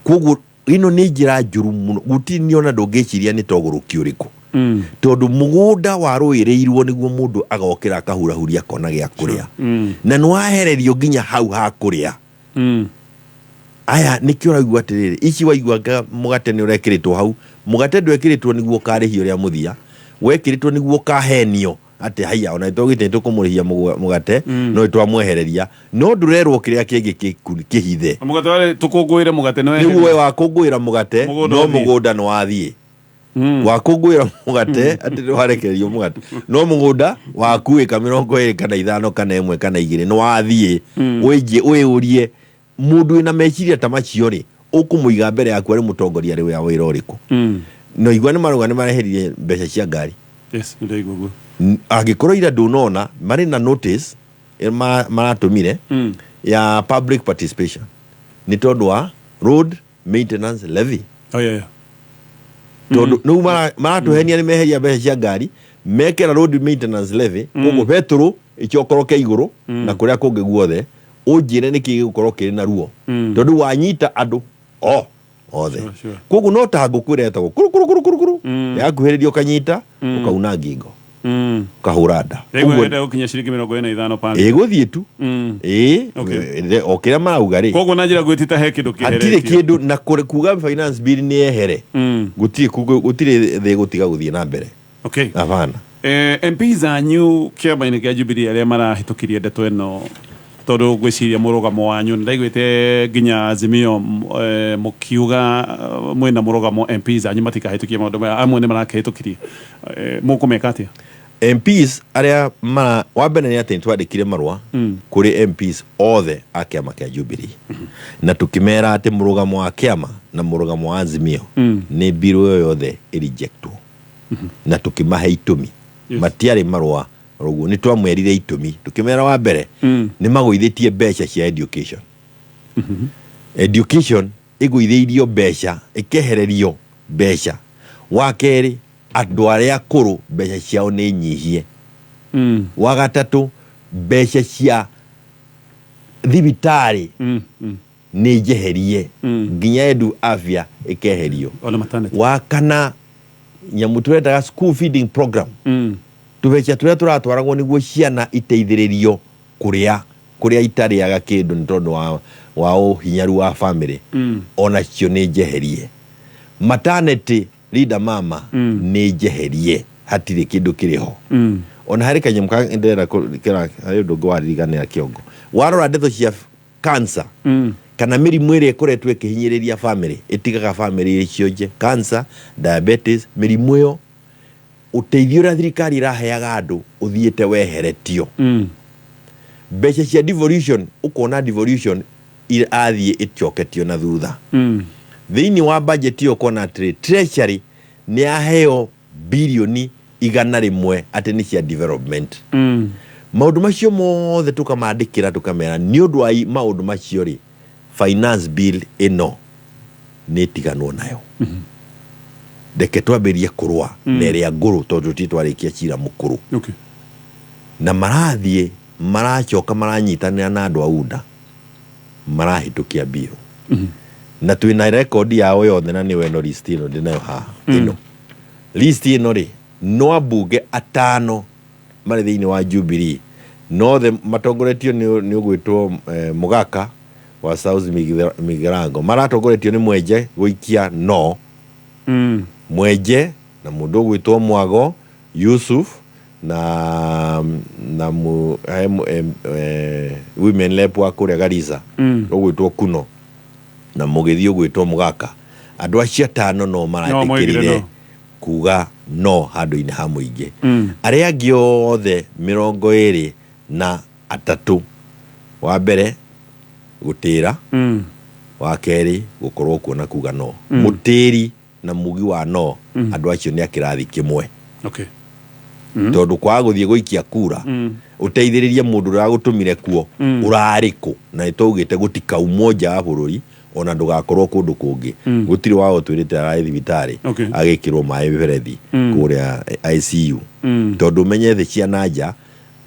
Koguo ĩno nĩ njĩra njũru mũno, gũtirĩ nĩ ona ndũngĩciria nĩ togũrũki ũrĩkũ, tondũ mũgũnda warũĩrĩirwo nĩguo mũndũ agokĩra akahurahuria akona gĩa kũrĩa, na nĩ wahererio nginya hau ha kũrĩa. Aya nĩkĩo ũraigua atĩrĩrĩ, ici waigua mũgate nĩ ũrekĩrĩtwo hau, mũgate ndwekĩrĩtwo nĩguo ũkarĩhio ũrĩa mũthia, wekĩrĩtwo nĩguo ũkahenio atĩ haiya, ona nĩtwaugĩte nĩtũkũmũrĩhia mũgate, no nĩtwamwehereria, no ndũrerwo kĩrĩa kĩngĩ kĩhithe.
Mũgate warĩ tũkũngũĩre mũgate nĩ
Nĩguo we wakũngũĩra mũgate,
Mũgũnda
no
ũthiĩ.
Mũgũnda nĩ wathiĩ. Wakũngũĩra mũgate atĩ nĩ warekererio mũgate, no mũgũnda waku ĩka 25 kana 1 kana 2 nĩ wathiĩ. Wĩnjie wĩyũrie, mũndũ wĩna meciria ta macio rĩ, ũkũmũiga mbere yaku arĩ mũtongoria rĩ wa wĩra ũrĩkũ? No igua nĩ marauga nĩ mareheririe mbeca cia ngari.
Yes, nĩ ndaigua guo.
Angĩkorwo ira ndũnona marĩ na notice maratũmire ya public participation nĩ tondũ wa road maintenance levy.
Oh, yeah.
Tondũ rĩu maratũhenia nĩ meheria mbeca cia ngari, mekĩra road maintenance levy, koguo betũrũ ĩcokoroke igũrũ na kũrĩa kũngĩ guothe. Ũnjĩre nĩkĩ gĩgũkorwo kĩrĩ na ruo, tondũ wanyita andũ o othe.
Sure.
Koguo no ta ngũkũ ĩrĩa ĩtagwo kuru kuru kuru kuru kuru, yakuhĩrĩria ũkanyita, ũkauna ngingo. Ũkahũra nda.
Rĩu
Ũguo
enda gũkinya ciringi 45 per lita.
Ĩgũthiĩ tu. Ĩĩ. O kĩrĩa marauga rĩ.
Koguo na njĩra gwĩtita he kĩndũ
hatirĩ
kĩeheretio.
Kĩndũ na kuga finance bill nĩ yehere, gũtirĩ gũtirĩ thĩ gũtiga gũthiĩ na mbere.
Okay.
Hapana.
MPs anyu kĩama-inĩ kĩa Jubilee arĩa marahĩtũkirie ndeto ĩno, tondũ ngwĩciria mũrũgamo wanyu nĩ ndaiguĩte nginya Azimio mũkiuga mwĩna mũrũgamo MPs anyu matikahĩtũkie maũndũ maya, amwe nĩ marakĩhĩtũkirie, mũkũmeka atĩa?
MPs arĩa mara, wa mbere nĩ atĩ nĩ twandĩkire marũa kũrĩ MPs othe a kĩama kĩa Jubilee na tũkĩmera atĩ mũrũgamo wa kĩama na mũrũgamo wa Azimio nĩ bill ĩyo yothe ĩrejectwo, na tũkĩmahe itũmi. Matiarĩ marũa ũguo, nĩ twamwerire itũmi, tũkĩmera wa mbere nĩ magũithĩtie mbeca cia education. Education ĩgũithĩirio mbeca, ĩkehererio mbeca. Wa kerĩ, andũ arĩa akũrũ mbeca ciao nĩ nyihie. Wa gatatũ, mbeca cia thibitarĩ nĩ njeherie, nginya edu afya ĩkeherio.
Ona maternity.
Wa kana, nyamũ tũretaga school feeding program, tũbeca tũrĩa tũratwaragwo nĩguo ciana iteithĩrĩrio kũrĩa kũrĩa itarĩaga kĩndũ nĩ tondũ wa ũhinyaru wa family, onacio nĩ njeherie. Maternity Linda Mama nĩ njeherie, hatirĩ kĩndũ kĩrĩ ho. Ona harĩ kanyamũ ka ndĩrenda harĩ ũndũ ũngĩ waririganĩra kĩongo. Warora ndeto cia cancer kana mĩrimũ ĩrĩa ĩkoretwo ĩkĩhinyĩrĩria family, ĩtigaga family ĩ cionje, cancer, diabetes, mĩrimũ ĩyo, ũteithio ũrĩa thirikari ĩraheaga andũ ũthiĩte weheretio. Mbeca cia devolution, ũkona devolution irathiĩ ĩcoketio na thutha. Thĩinĩ wa budget ĩyo ũkona atĩrĩ, treasury nĩ yaheo 100 bilioni atĩ nĩ cia development. Maũndũ macio mothe tũkamandĩkĩra, tũkamera nĩ ũndũ wa maũndũ macio rĩ, finance bill ĩno nĩ ĩtiganwo nayo, reke twambĩrĩrie kũrũa na ĩrĩa ngũrũ, tondũ tũtirĩ twarĩkia cira mũkũrũ. Na marathiĩ maracoka maranyitanĩra na andũ a UNDA, marahĩtũkia bill, na twĩna rekondi yao yothe, na nĩyo ĩno list ĩno ndĩnayo haha. Ĩno list ĩno rĩ, no ambunge atano marĩ thĩinĩ wa Jubilee nothe matongoretio nĩ ũgwĩtwo Mũgaka wa South Migirango, maratongoretio nĩ Mwenje gũikia no Mwenje na mũndũ ũgwĩtwo Mwago Yusuf na women rep wa kũrĩa Garissa ũgwĩtwo Kuno na mũgĩthiĩ ũgwĩtwo Mũgaka. Andũ acio atano no
moigire
maretĩkĩrire
no.
kuga no handũ-inĩ ha mũingĩ. Arĩa angĩ othe 23, wa mbere gũtĩra, wa kerĩ gũkorwo kuona kuga no. Mũtĩri na mugi wa no, andũ acio nĩ a kĩrathi kĩmwe. Tondũ kwaga gũthiĩ gũikia kura ũteithĩrĩrie mũndũ ũrĩa wagũtũmire kuo, ũrarĩ kũ? Na nĩ twaugĩte gũtikaumwo nja wa bũrũri, ona ndũgakorwo kũndũ kũngĩ. Gũtirĩ wao twĩrĩte ararĩ thibitarĩ agĩkĩrwo maĩ mĩberethi kũrĩa ICU, tondũ ũmenye thĩ cia na nja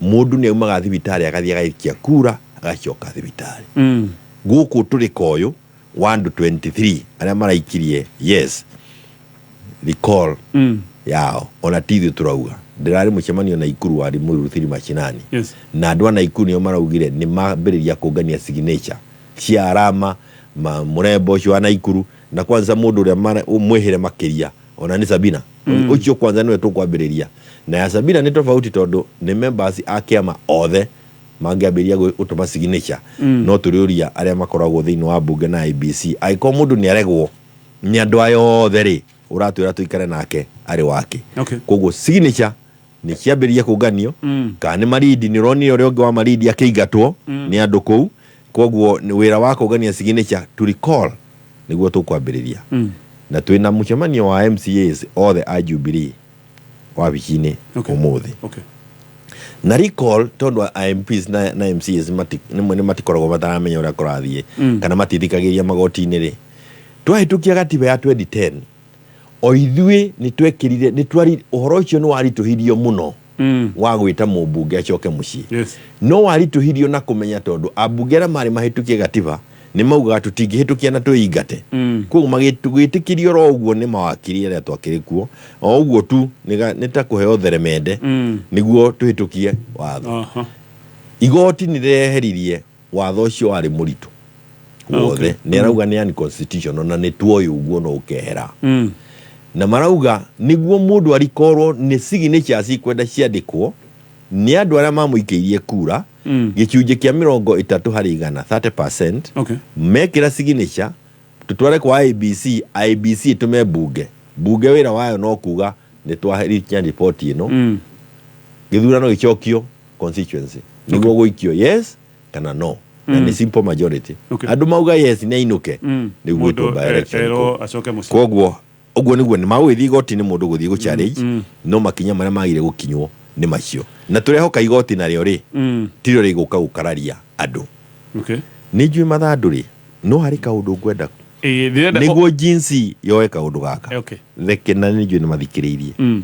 mũndũ nĩ aumaga thibitarĩ agathiĩ agaikia kura agacoka thibitarĩ. Gũkũ tũrĩ koyũ wa andũ 23 arĩa maraikirie yes recall yao, ona ti ithuĩ tũrauga. Ndĩrarĩ mũcemanio Naikuru wa Limuru mashinani na andũ a Naikuru nĩo maraugire nĩ mambĩrĩria kũngania signature cia arama ma mũrembo ũcio wa Naikuru, na kwanza mũndũ ũrĩa mwĩhĩre makĩria ona nĩ Sabina. Ũcio kwanza nĩwe tũkwambĩrĩria na ya Sabina nĩ tofauti, tondũ nĩ members a kĩama othe mangĩambĩrĩria gũtũma signature. No tũrĩũria arĩa makoragwo thĩinĩ wa mbunge na IBC, angĩkorwo mũndũ nĩ aregwo nĩ andũ aya othe rĩ, ũratwĩra tũikare nake arĩ wake? Koguo signature nĩ ciambĩrĩria kũnganio. Kana nĩ Marindi, nĩ ũronire ũrĩa ũngĩ wa Marindi akĩingatwo nĩ andũ kũu. Koguo nĩ wĩra wa kũngania signature to recall nĩguo tũkwambĩrĩria. Na twĩna mũcemanio wa MCAs othe a Jubilee wabici-inĩ ũmũthĩ. Na recall, tondũ a MPs na MCAs rĩmwe nĩ matikoragwo mataramenya ũrĩa kũrathiĩ kana matithikagĩria magoti-inĩ rĩ, twahĩtũkia gatiba ya 2010, o ithuĩ nĩ twekĩrire nĩ twari ũhoro ũcio nĩ waritũhirio mũno wa gwĩta mũmbunge acoke mũciĩ. No waritũhirio na kũmenya tondũ ambunge arĩa marĩ mahĩtũkie gatiba Nĩ maugaga tũtingĩhĩtũkia na twĩingate. Koguo magĩtwĩtĩkirio oro ũguo nĩ mawakiri arĩa twakĩrĩ kuo o ũguo tu, nĩ ta kũheo theremende nĩguo tũhĩtũkie watho. Igoti nĩ rĩeheririe watho ũcio warĩ mũritũ wothe. Nĩ arauga nĩ unconstitutional na nĩ tuoĩ ũguo no ũkehera. Na marauga nĩguo mũndũ arikorwo nĩ signatures ikwenda ciandĩkwo nĩ andũ arĩa mamũikĩirie kura, gĩcunjĩ kĩa 30%, 30%, mekĩra signature tutware kwa IEBC, IEBC ĩtũme mbunge. Mbunge wĩra wayo no kuga nĩ twaherikia riboti ĩno, gĩthurano gĩcokio constituency nĩguo gũikio yes kana no, na nĩ simple majority. Andũ mauga yes nĩ ainũke, nĩguo
Mũndũ
gwĩtwo by election.
Erwo acoke mũciĩ.
Koguo ũguo nĩguo nĩ magũgĩthiĩ igoti-inĩ, mũndũ gũthiĩ gũ challenge, no makinya marĩa magire gũkinywo nĩ macio, na tũrehoka igoti narĩo rĩ tirio rĩgũka gũkararia andũ. Nĩ njũĩ mathandũ rĩ, no harĩ kaũndũ ngwenda
Ĩĩ, ndĩrenda
nĩguo jinsi yoe kaũndũ gaka. Reke, na nĩ njũĩ nĩ mathikĩrĩirie,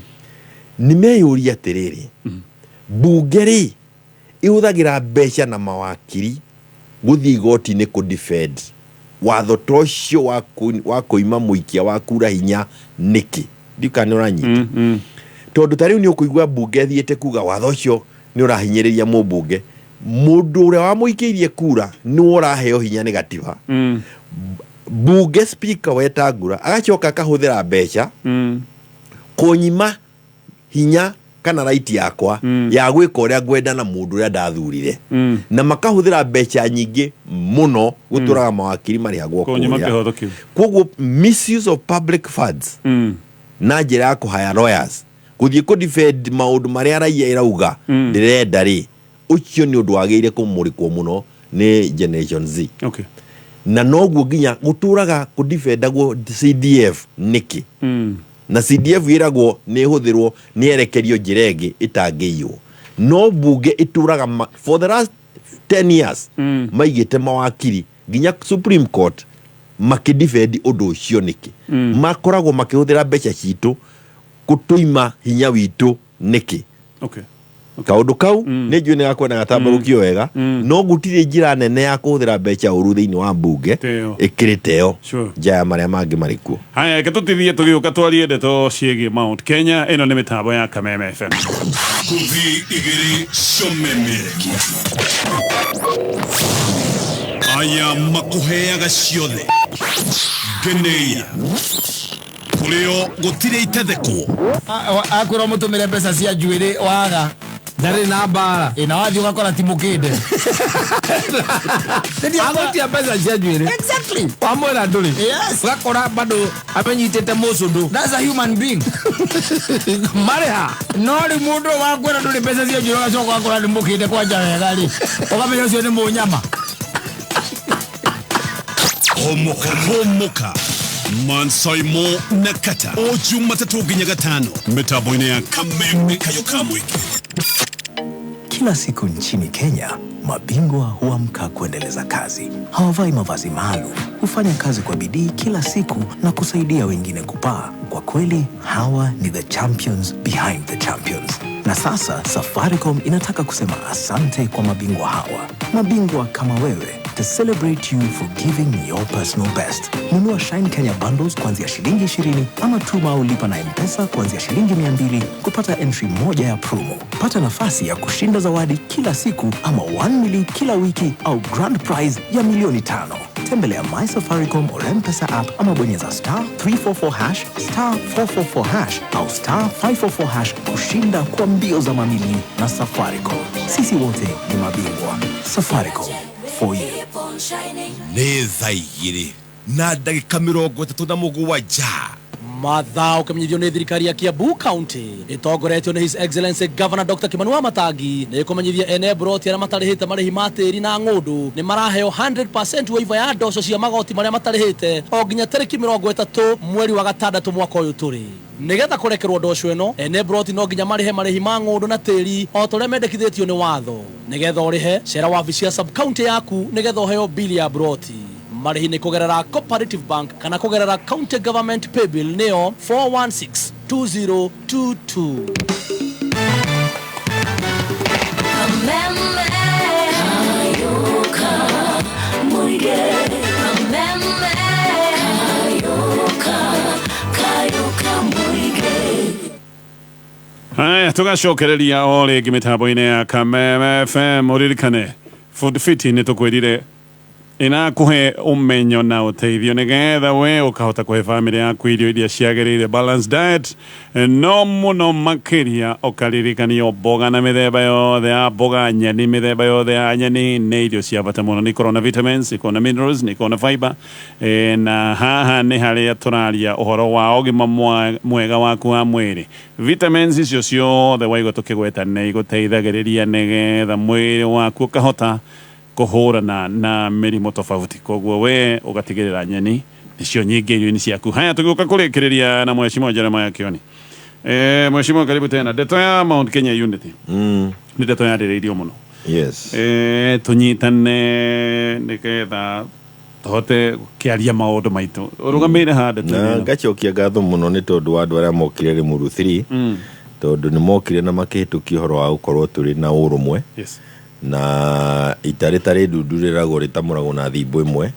nĩ meyũria atĩrĩrĩ, mbunge rĩ ĩhũthagĩra mbeca na mawakiri gũthiĩ igoti-inĩ kũ defend watho ta ũcio wa kũima mũikia wa kura hinya nĩkĩ? Ndiũ kana nĩ ũranyita, tondũ ta rĩu nĩ ũkũigua mbunge ĩthiĩte kuga watho ũcio nĩ ũrahinyĩrĩria mũmbunge. Mũndũ ũrĩa wamũikĩirie kura nĩwe ũraheo hinya nĩ gatiba. Mbunge, speaker Wetangula agacoka akahũthĩra mbeca kũnyima hinya kana right yakwa ya gwĩka ũrĩa ngwenda na mũndũ ũrĩa ndathurire, na makahũthĩra mbeca nyingĩ mũno gũtũraga mawakiri marĩhagwo
Kũnyima
kũrĩa.
Kĩhoto kĩu.
Koguo misuse of public funds na njĩra ya kũhaya lawyers gũthiĩ kũ defend maũndũ marĩa raia ĩrauga ndĩrenda rĩ, ũcio nĩ ũndũ wagĩrĩire kũmũrĩkwo mũno nĩ Generation Z. Na noguo nginya gũtũraga kũdefendagwo CDF nĩkĩ, na CDF ĩragwo nĩ ĩhũthĩrwo nĩ erekerio njĩra ĩngĩ ĩtangĩiywo, no mbunge ĩtũraga for the last 10 years maigĩte mawakiri nginya Supreme Court makĩdefend ũndũ ũcio nĩkĩ? Makoragwo makĩhũthĩra mbeca citũ gũtũima hinya witũ nĩkĩ? Kaũndũ kau nĩ njũĩ nĩ gakwenda gatambarũkio wega, no gũtirĩ njĩra nene ya kũhũthĩra mbeca ũru thĩinĩ wa mbunge
Tĩyo.
ĩkĩrĩte ĩyo nja ya marĩa mangĩ marĩ kuo.
Haya, reke tũtithie, tũgĩũka twarie ndeto ciĩgiĩ Mount Kenya. Ĩno nĩ mĩtambo ya Kameme FM.
Kuthi igĩrĩ ciomemerekia aya makũheaga ciothe ngeneia kũrĩo gũtirĩ itethekwo.
Akwĩra mũtũmĩre mbeca cia njuĩrĩ waga
ndarĩ na mbara.
Ĩ, na wathiĩ ũgakora ti mũkĩnde.
Agũtia mbeca cia njuĩrĩ. Wamwĩra ndũrĩ. Ũgakora bado amenyitĩte mũcũndũ.
That's a human being.
Marĩha.
No rĩu mũndũ ũyũ wakwĩra ndũrĩ mbeca cia njuĩrĩ, ũgacoka ũgakora nĩ mũkĩnde kwanja wega rĩ, ũkamenya ũcio nĩ mũnyama.
Homoka homoka mansaimo na kata o Jumatatũ nginya gatano mĩtambo-inĩ ya Kameme kayo ka mũingĩ.
Kila siku nchini Kenya, mabingwa huamka kuendeleza kazi. Hawavai mavazi maalum, hufanya kazi kwa bidii kila siku na kusaidia wengine kupaa. Kwa kweli, hawa ni the champions behind the champions. Na sasa Safaricom inataka kusema asante kwa mabingwa hawa, mabingwa kama wewe, to celebrate you for giving your personal best. Nunua Shine Kenya bundles kuanzia shilingi 20 ama tuma au lipa na M-Pesa kuanzia shilingi 200 kupata entry moja ya promo. Pata nafasi ya kushinda zawadi kila siku ama 1 mili kila wiki au grand prize ya milioni 5. Tembelea My Safaricom or M-Pesa app ama bonyeza *344#, *444# au *544# kushinda kwa mbio za mamili na Safaricom. Sisi wote ni mabingwa. Safaricom for you.
Nĩ thaa 2:37.
Mathaa ũkĩmenyithio nĩ thirikari ya Kiambu County ĩtongoretio nĩ His Excellency Governor Dr. Kimani Wamatangi nĩ ĩkũmenyithia ene mburoti arĩa matarĩhĩte marĩhi ma tĩri na ng'ũndũ nĩ maraheo 100% waiver ya ndoco cia magoti marĩa matarĩhĩte o nginya tarĩki 30 mweri wa gatandatũ mwaka ũyũ tũrĩ. Nĩgetha kũrekerwo ndoco ĩno, ene mburoti no nginya marĩhe marĩhi ma ng'ũndũ na tĩri o ta ũrĩa mendekithĩtio nĩ watho. Nĩgetha ũrĩhe, cera wabici ya sub county yaku nĩgetha ũheo bili ya mburoti. Marĩhi nĩ kũgerera Cooperative Bank kana kũgerera County Government Paybill nĩyo 4162022.
Kameme Kayoka Muige.
Haya, tugacokereria o rĩngĩ mĩtambo-inĩ ya Kameme FM. Ũririkane Food Fit nĩ tũkwĩrire ĩrakũhe ũmenyo na ũteithio nĩgetha we ũkahota kũhe bamĩrĩ yaku irio iria ciagĩrĩire, balanced diet, no mũno makĩria ũkaririkanio mboga na mĩthemba yothe ya mboga, nyeni, mĩthemba yothe ya nyeni nĩ irio cia bata mũno, nĩ ikoragwo na vitamins, ikoragwo na minerals, nĩ ikoragwo na fiber. Na haha nĩ harĩa tũraria ũhoro wa ũgima mwega waku wa mwĩrĩ. Vitamins icio ciothe waigua tũkĩgweta nĩ igũteithagĩrĩria nĩgetha mwĩrĩ waku ũkahota kũhũrana na mĩrimũ tofauti, koguo we ũgatigĩrĩra nyeni nĩcio nyingĩ irio-inĩ ciaku. Haya, tũgĩũka kũrĩkĩrĩria na Mheshimiwa Jeremiah Kioni. Mheshimiwa, karibu tena. Ndeto ya Mount Kenya Unity nĩ ndeto yarĩrĩirio mũno. Tũnyitane nĩgetha tũhote kĩaria maũndũ maitũ. Ũrũgamĩire ha ndeto
Na
ĩno?
Ngacokia ngatho mũno nĩ tondũ wa andũ arĩa mokire Limuru 3, tondũ nĩ mokire na makĩhĩtũkia ũhoro wa gũkorwo tũrĩ na ũrũmwe. Na ita rĩtarĩ ndundu rĩragwo rĩtamũragwo na thimbo ĩmwe.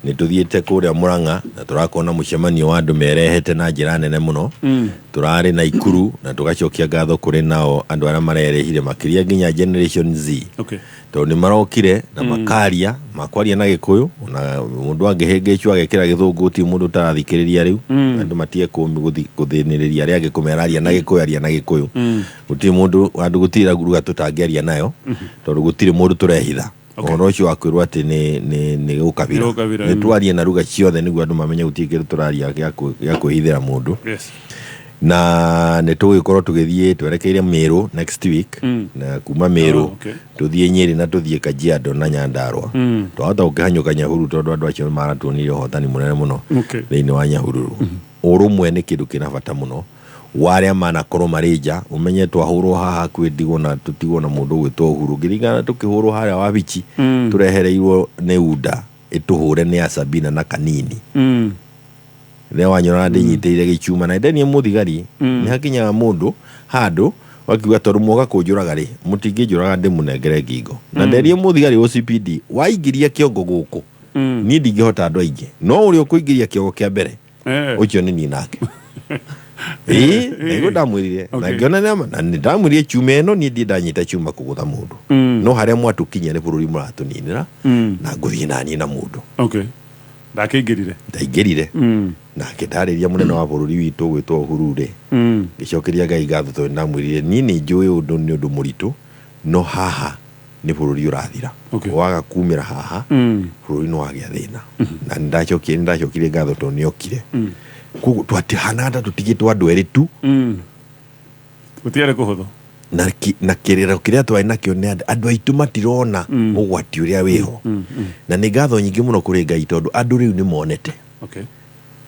Nĩ tũthiĩte kũrĩa Mũrang'a na tũrakorwo na mũcemanio wa andũ merehete na njĩra nene mũno. Tũrarĩ na Ikuru na tũgacokia ngatho kũrĩ nao andũ arĩa marerehire, makĩria nginya Generation Z, tondũ nĩ marokire na makaria makwaria na Gĩkũyũ, ona mũndũ angĩhĩngĩcwo agekĩra Gĩthũngũ, gũtirĩ mũndũ ũtarathikĩrĩria rĩu. Andũ matige gũthĩnĩrĩria arĩa angĩ kũmera aria na Gĩkũyũ, aria na Gĩkũyũ. Gũtirĩ mũndũ andũ, gũtirĩ ruga tũtangĩaria nayo, tondũ gũtirĩ mũndũ tũrehitha ũhoro ũcio wa kwĩrwo atĩ nĩ ũkabira.
Nĩ ũkabira,
Nĩ twarie na ruga ciothe nĩguo andũ mamenye gũtirĩ kĩndũ tũraria gĩa kwĩhithĩra mũndũ. Na nĩ tũgũgĩkorwo tũgĩthiĩ twerekeire Meru next week, na kuma Meru tũthiĩ Nyĩrĩ na tũthiĩ Kajiado na Nyandarua. Twahota gũkĩhanyũka Nyahururu tondũ andũ acio maratuonirie ũhotani mũnene mũno thĩinĩ wa Nyahururu. Ũrũmwe nĩ kĩndũ kĩna bata mũno wa arĩa manakorwo marĩ nja. Ũmenye twahũrwo haha hakuhĩ ndigwo na tũtigwo na mũndũ ũgwĩtwo Uhuru, ngĩringana tũkĩhũrwo harĩa Wabici, tũrehereirwo nĩ UDA ĩtũhũre nĩ Asabina na Kanini. Rĩrĩa wanyona ndĩnyitĩrĩire gĩchuma na ndenie mũthigari, nĩ hakinyaga mũndũ handũ wakiuga tondũ mwoka kũnjũraga rĩ, mũtingĩnjũraga ndĩmũnengere ngingo na nderie mũthigari OCPD waingĩria kĩongo gũkũ, niĩ ndingĩhota andũ aingĩ, no ũrĩa ũkũingĩria kĩongo kĩa mbere, ũcio nĩ niĩ nake. Ĩĩ, nĩguo ndamwĩrire na ngĩona nĩama, na nĩ ndamwĩrire chuma ĩno niĩ ndirĩ ndanyita chuma kũgũtha mũndũ, no harĩa mwatũkinyia nĩ bũrũri mũratũninĩra, na ngũthiĩ naniĩ na mũndũ.
Okay. Ndakĩingĩrire.
Ndaingĩrire nake ndarĩria mũnene wa bũrũri witũ gwĩtwo Uhuru rĩ, ngĩcokeria Ngai ngatho tondũ ndamwĩrire niĩ nĩ njũĩ ũndũ nĩ ũndũ mũritũ, no haha nĩ bũrũri ũrathira. Waga kumĩra haha, bũrũri nĩ wagĩa thĩna, na nĩ ndacokirie ngatho tondũ nĩokire. Koguo twatihanaga ta tũtigĩtwo andũ erĩ tu.
Gũtiarĩ kũhũthũ.
Na kĩrĩro kĩrĩa twarĩ nakĩo nĩ andũ aitũ matirona ũgwati ũrĩa wĩho, na nĩ ngatho nyingĩ mũno kũrĩ Ngai tondũ andũ rĩu nĩ monete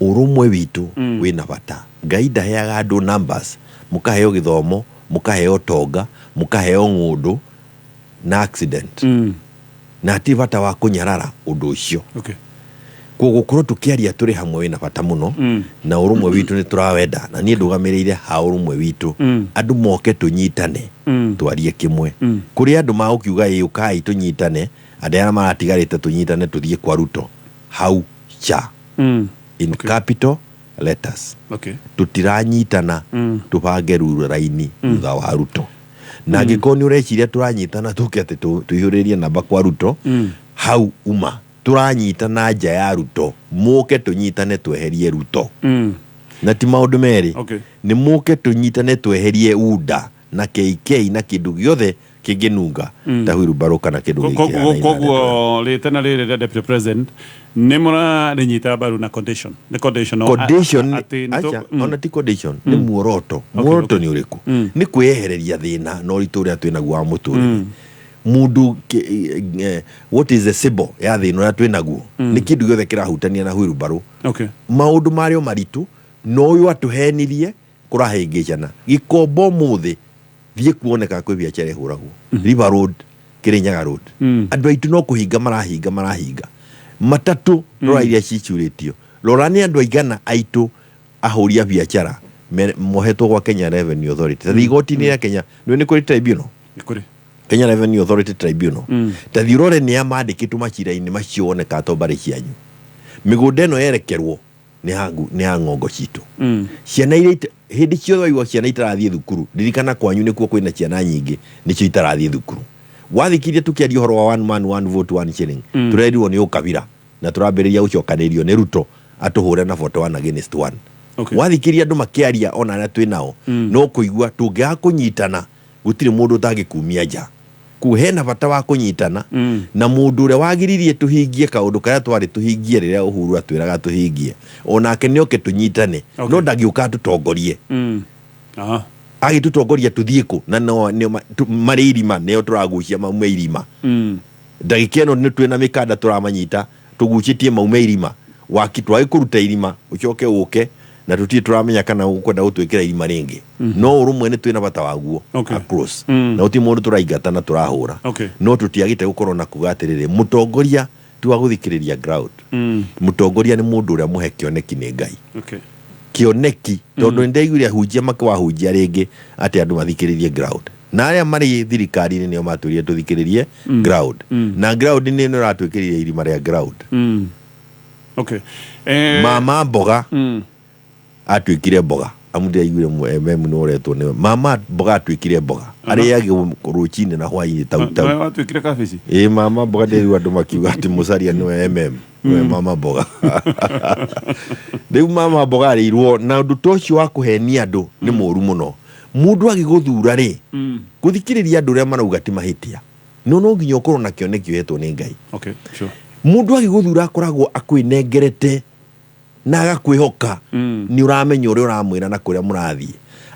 ũrũmwe witũ wĩna bata. Ngai ndaheaga andũ numbers, mũkaheo gĩthomo, mũkaheo tonga, mũkaheo ng'ũndũ na accident, na hatirĩ bata wa kũnyarara ũndũ ũcio. Koguo gũkorwo tũkĩaria tũrĩ hamwe wĩna bata mũno, na ũrũmwe witũ nĩ tũrawenda, na niĩ ndũgamĩrĩire ha ũrũmwe witũ. Andũ moke tũnyitane, twarie kĩmwe. Kũrĩ andũ magũkiuga ĩ ũkai tũnyitane, andũ arĩa maratigarĩte tũnyitane tũthiĩ kwa Ruto hau cha in capital letters. Tũtiranyitana tũbange ruraini thutha wa Ruto, na angĩkorwo nĩ ũreciria tũranyitana tũke atĩ tũihũrĩrie namba kwa Ruto, hau uma. Tũranyitana nja ya Ruto, mũke tũnyitane tweherie Ruto, na ti maũndũ merĩ. Nĩ mũke tũnyitane tweherie UDA na KK na kĩndũ gĩothe kĩngĩnunga ta wheelbarrow kana kĩndũ gĩkĩ kĩhanaine na.
Koguo rĩtana rĩrĩ rĩa deputy president nĩ mũrarĩnyita mbaru na condition, nĩ condition
Condition
atĩ nĩ
acha, ona ti condition, nĩ muoroto. Muoroto nĩ ũrĩkũ? Nĩ kwĩyehereria thĩna na ũritũ ũrĩa twĩnaguo wa mũtũrĩre. Mũndũ what is the symbol ya thĩna ũrĩa twĩnaguo? Nĩ kĩndũ gĩothe kĩrahutania na wheelbarrow. Maũndũ marĩ o maritũ, no ũyũ atũhenirie kũrahĩngĩcana gĩkombo. Ũmũthĩ thiĩ kuoneka kwĩ biacara ĩhũragwo River Road, Kirinyaga Road. Andũ aitũ no kũhinga marahinga, marahinga matatũ. Rora iria cicurĩtio, rora nĩ andũ aigana aitũ ahũri a biacara mohetwo gwa Kenya Revenue Authority. Ta thiĩ igoti-inĩ rĩa Kenya, nĩ kũrĩ tribunal.
Nĩ kũrĩ.
Kenya Revenue Authority tribunal. Ta thiĩ ũrore nĩa mandĩkĩtwo macira-inĩ macio, woneka to mbarĩ cianyu. Mĩgũnda ĩno yerekerwo Nĩ ha ng'ongo citũ. Ciana iria hĩndĩ ciothe waigua ciana itarathiĩ thukuru, ririkana kwanyu nĩkuo kwĩna ciana nyingĩ nĩcio itarathiĩ thukuru. Wathikirie tũkĩaria ũhoro wa one man one vote one shilling, tũrerirwo nĩ ũkabira na tũrambĩrĩria gũcokanĩrĩrio nĩ Ruto atũhũre na 41 against 1. Wathikiria andũ makĩaria ona arĩa twĩ nao, no kũigua tũngĩaga kũnyitana gũtirĩ mũndũ ũtangĩkumia nja. Kũu hena bata wa kũnyitana na mũndũ ũrĩa wagiririe tũhingie kaũndũ karĩa twarĩ tũhingie rĩrĩa Uhuru atwĩraga tũhingie, onake nĩoke tũnyitane. No ndangĩũka atũtongorie. Agĩtũtongoria tũthiĩ kũ na no nĩo marĩ irima, nĩo tũragucia maume irima. Ndagĩka ĩno nĩ twĩna mĩkanda tũramanyita tũgucĩtie maume irima. Waki twagĩkũruta irima ũcoke ũke na tũtirĩ tũramenya kana ũkwenda gũtwĩkĩra irima rĩngĩ. No ũrũmwe nĩ twĩna bata waguo across. Na gũtirĩ mũndũ tũraingata na tũrahũra. No tũtiagĩte gũkorwo na kuga atĩrĩrĩ, mũtongoria ti wa gũthikĩrĩria ground. Mũtongoria nĩ mũndũ ũrĩa mũhe kĩoneki nĩ Ngai. Kĩoneki tondũ nĩ ndaiguire ahunjia makĩwahunjia rĩngĩ atĩ andũ mathikĩrĩrie ground. Na arĩa marĩ thirikari-inĩ nĩo matwĩrire tũthikĩrĩrie ground. Na ground nĩ ĩno ĩratwĩkĩrire irima rĩa ground. Mama mboga atuĩkire mboga. Amu ndĩraiguire memu nĩ ũretwo nĩwe. Mama mboga atuĩkire mboga. Arĩagwo rũcinĩ na hwainĩ tau tau.
Nĩwe watuĩkire kabici?
Ĩĩ, mama mboga ndĩraigua andũ makiuga atĩ Musalia nĩwe MM. Nĩwe mama mboga. Rĩu mama mboga arĩirwo na ũndũ ta ũcio wa kũhenia andũ nĩ mũru mũno. Mũndũ agĩgũthura rĩ, gũthikĩrĩria andũ ũrĩa marauga ti mahĩtia. No no nginya ũkorwo na kĩoneki ũhetwo nĩ Ngai. Mũndũ agĩgũthura akoragwo akwĩnengerete na agakwĩhoka nĩ ũramenya ũrĩa ũramwĩra na kũrĩa mũrathiĩ.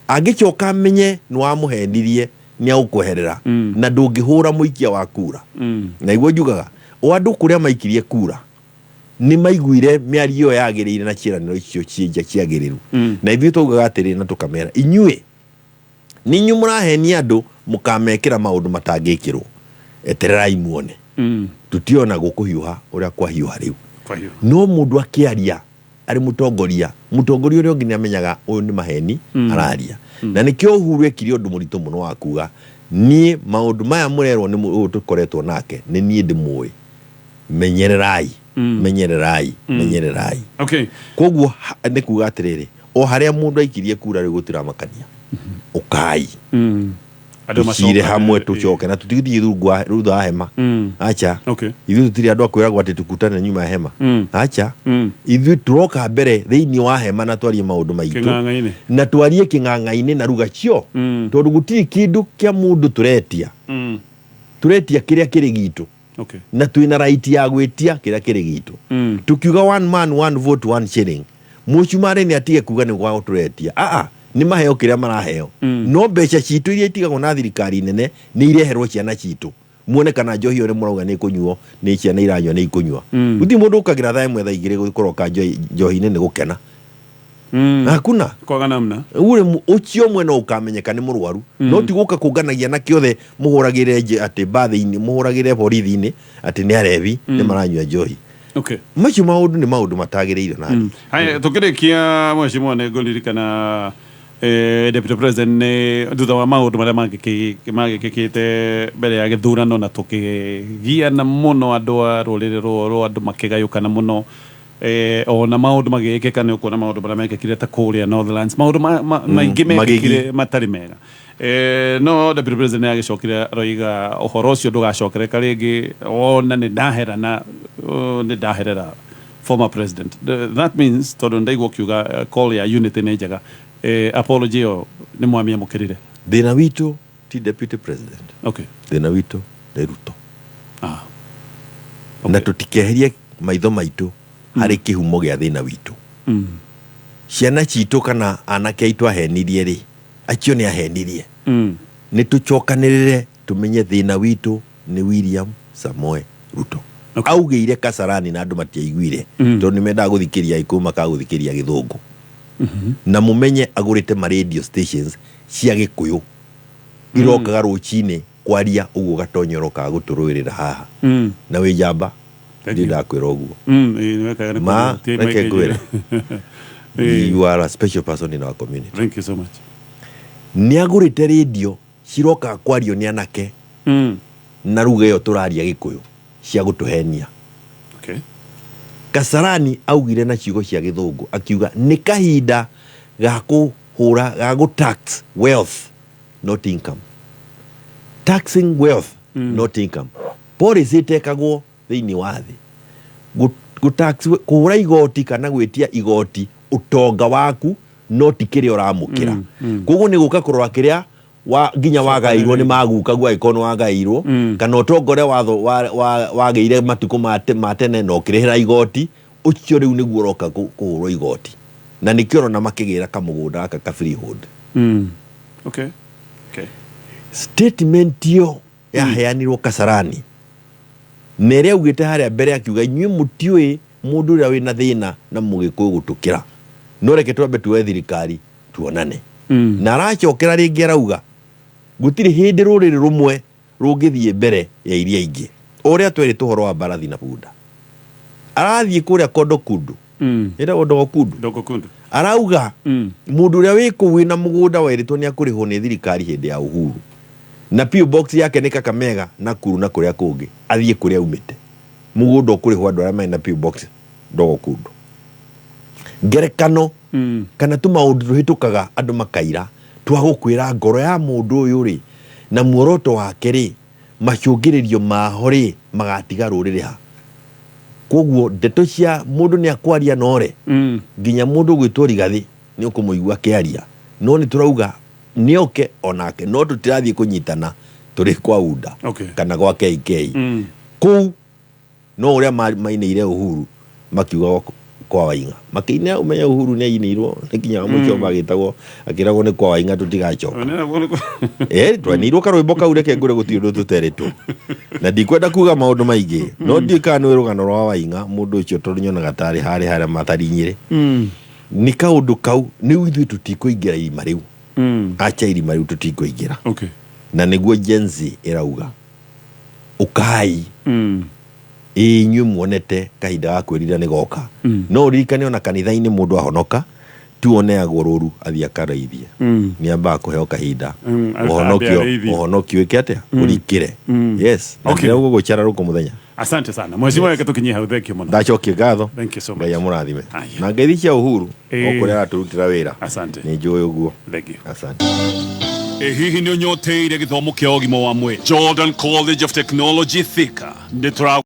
Angĩcoka amenye nĩ wamũhenirie nĩ agũkweherera na ndũngĩhũra mũikia wa kura. Na iguo njugaga o andũ kũrĩa maikirie kura nĩ maiguire mĩario ĩyo yagĩrĩire na ciĩranĩro icio ciĩnja ciagĩrĩru. Na ithuĩ twaugaga atĩrĩrĩ na tũkamera inyuĩ nĩ inyuĩ mũrahenia andũ mũkamekĩra maũndũ matangĩkĩrwo, etererai muone. Tũtiona gũkũhiũha ũrĩa kwahiũha rĩu.
Kwahiũha.
No mũndũ akĩaria arĩ mũtongoria, mũtongoria ũrĩa ũngĩ nĩ amenyaga ũyũ nĩ maheni araria. Na nĩkĩo Uhuru ekire ũndũ mũritũ mũno wa kuga niĩ maũndũ maya mũrerwo nĩ ũyũ tũkoretwo nake nĩ niĩ ndĩmũĩ, menyererai, menyererai, menyererai. Koguo nĩ kuga atĩrĩrĩ, o harĩa mũndũ aikirie kura rĩu gũtiramakania, ũkai.
Andũ
Tũcire
macokane,
hamwe tũcoke na tũtigĩthiĩ thutha wa hema. Acha. Ithuĩ tũtirĩ andũ a kwĩragwo atĩ tukutane nyuma ya hema. Acha. Ithuĩ tũroka mbere thĩinĩ wa hema na twarie maũndũ maitũ.
Kĩng'ang'a-inĩ.
Na twarie kĩng'ang'a-inĩ na ruga cio. Tondũ gũtirĩ kĩndũ kĩa mũndũ tũretia. Tũretia kĩrĩa kĩrĩ gitũ. Na twĩna right ya gwĩtia kĩrĩa kĩrĩ gitũ. Tukiuga one man one vote one shilling, mũcumarĩ nĩ atige kuga nĩ gwao tũretia. Aa, nĩ maheo kĩrĩa maraheo. No mbeca citũ iria itigagwo na thirikari nene nĩ ireherwo ciana citũ. Muone kana njohi ĩyo nĩ mũrauga nĩ ĩkũnyuo, nĩ ciana iranyua nĩ ikũnyua. Gũtirĩ mũndũ ũkagĩra thaa ĩmwe thaa igĩrĩ gũkoroka njohi-inĩ nĩ gũkena. Hakuna.
Kwaga namna.
Ure ũcio ũmwe no ũkamenyeka nĩ mũrwaru. No ti gũka kũnganagia na kĩothe mũhũragĩre nje atĩ mbathi-inĩ, mũhũragĩre borithi-inĩ atĩ nĩ arebi, nĩ maranyua njohi. Macio maũndũ nĩ maũndũ matagĩrĩire na
Haya, tũkĩrĩkia mheshimiwa nĩ ngũririkana Deputy President nĩ thutha wa maũndũ marĩa magĩkĩkĩte mbere ya gĩthurano na tũkĩgiana mũno andũ a rũrĩrĩ rũrũ, andũ makĩgayũkana mũno. Ona maũndũ magĩkĩka nĩ ũkuona maũndũ marĩa mekĩkire ta kũrĩa Northlands, maũndũ maingĩ mekĩkire
Magĩgi.
matarĩ mega. No Deputy President nĩ agĩcokire aroiga ũhoro ũcio ndũgacokereka rĩngĩ, ona nĩ ndahera na nĩ ndaherera former president. That means tondũ ndaigua ũkiuga call ya unity nĩ njega, apology ĩyo nĩ mwamĩamũkĩrire?
Thĩna witũ ti Deputy President. Thĩna witũ nĩ Ruto. Na tũtikeherie maitho maitũ harĩ kĩhumo gĩa thĩna witũ. Ciana citũ kana anake aitũ ahenirie rĩ, acio nĩ ahenirie. Nĩ tũcokanĩrĩre tũmenye thĩna witũ nĩ William Samoei Ruto. Augĩire Kasarani na andũ matiaiguire, tondũ nĩ mendaga gũthikĩria Gĩkũyũ makaga gũthikĩria Gĩthũngũ. Na mũmenye agũrĩte ma radio stations cia Gĩkũyũ irokaga rũcinĩ kwaria ũguo Gatonyo ũrokaga gũtũrũĩrĩra haha. Na wĩ njamba, ndirĩ ndakwĩra ũguo.
Ĩĩ, nĩ wekaga nĩ
Ma,
kũndũ, ti
reke
maingĩ
ngwĩre.
njĩra.
You are a special person in our community.
Thank you so much.
Nĩ agũrĩte radio cirokaga kwario nĩ anake na ruga ĩyo tũraria Gĩkũyũ cia gũtũhenia. Kasarani augire na ciugo cia gĩthũngũ, akiuga nĩ kahinda ga kũhũra, ga gũ tax wealth not income. Taxing wealth not income, policy ĩtekagwo thĩinĩ wa thĩ. Kũhũra igoti kana gwĩtia igoti ũtonga waku, no ti kĩrĩa ũramũkĩra. Koguo nĩ gũka kũrora kĩrĩa wa nginya wagairwo nĩ maguka guo, angĩkorwo nĩ wagairwo kana ũtonga ũrĩa wagĩire matukũ ma tene na ũkĩrĩhĩra igoti ũcio, rĩu nĩguo ũroka kũhũrwo igoti, na nĩkĩo ũrona makĩgĩra kamũgũnda gaka ka freehold. Statement ĩyo yaheanirwo Kasarani na ĩrĩa augĩte harĩa mbere, akiuga inyuĩ mũtiũĩ mũndũ ũrĩa wĩna thĩna na mũgĩkũyũ gũtũkĩra, no reke twambe tuoe thirikari tuonane. Na aracokera rĩngĩ arauga gũtirĩ hĩndĩ rũrĩrĩ rũmwe rũngĩthiĩ mbere ya iria ingĩ, o ũrĩa twerĩtwo ũhoro wa mbarathi na bunda. Arathiĩ kũrĩa Kondo Kundu, ĩtagwo Ndogo Kundu.
Ndogo Kundu.
Arauga mũndũ ũrĩa wĩ kũu wĩna mũgũnda werĩtwo nĩ akũrĩhwo nĩ thirikari hĩndĩ ya Uhuru, na PO box yake nĩ Kakamega, Nakuru na kũrĩa kũngĩ, athiĩ kũrĩa aumĩte. Mũgũnda ũkũrĩhwo andũ arĩa marĩ na PO box Ndogo Kundu. Ngerekano kana tũmaũndũ tũhĩtũkaga andũ makaira twagũkwĩra ngoro ya mũndũ ũyũ rĩ na muoroto wake rĩ, macũngĩrĩrio maho rĩ, magatiga rũrĩrĩ ha. Koguo ndeto cia mũndũ nĩ akwaria nore nginya mũndũ ũgwĩtwo Rigathĩ nĩ ũkũmũigua akĩaria, no nĩ tũrauga nĩ oke onake, no tũtirathiĩ kũnyitana tũrĩ kwa UNDA kana gwa KK. Kũu no ũrĩa mainĩire Uhuru makiuga kwa Waing'a, makĩinĩra ũmenye Uhuru nĩ ainĩirwo nĩ nginya mũico magĩtagwo akĩragwo nĩ kwa Waing'a tũtigacoka. Twanĩirwo karwĩmbo kau, reke ngũre, gũtirĩ ũndũ tũteretwo na ndikwenda kuga maũndũ maingĩ, no ndiũĩ kana nĩ rũgano rwa Waing'a mũndũ ũcio, tondũ nyonaga tarĩ harĩ harĩa matari Nyĩrĩ nĩ kaũndũ kau. Nĩu ithuĩ tũtikũingĩra irima rĩu. Acha, irima rĩu tũtikũingĩra. Na nĩguo Gen Z ĩrauga ũkai. Ĩ inyuĩ muonete kahinda ga kwĩrira nĩ goka. No ũririkane ona kanitha-inĩ mũndũ ahonoka tu oneagwo rũru athiĩ akarĩithie. Nĩ ambaga kũheo kahinda ũhonokio
ambe arĩithie.
Ũhonokio ĩke atĩa? Ũrikĩre. Yes, na ndĩrauga gũcara rũkũ mũthenya.
Asante sana, mheshimiwa, reke tukinyie hau. Thank you mũno.
Ndacokie ngatho.
Thank you so much.
Ngai amũrathime na ngeithi cia Uhuru o kũrĩa aratũrutĩra wĩra.
Asante.
Nĩ njũĩ ũguo.
Thank you.
Asante.
Ĩ hihi nĩ ũnyoteire gĩthomo kĩa ũgima wa mwĩrĩ? Jordan College of Technology Thika nĩ tũra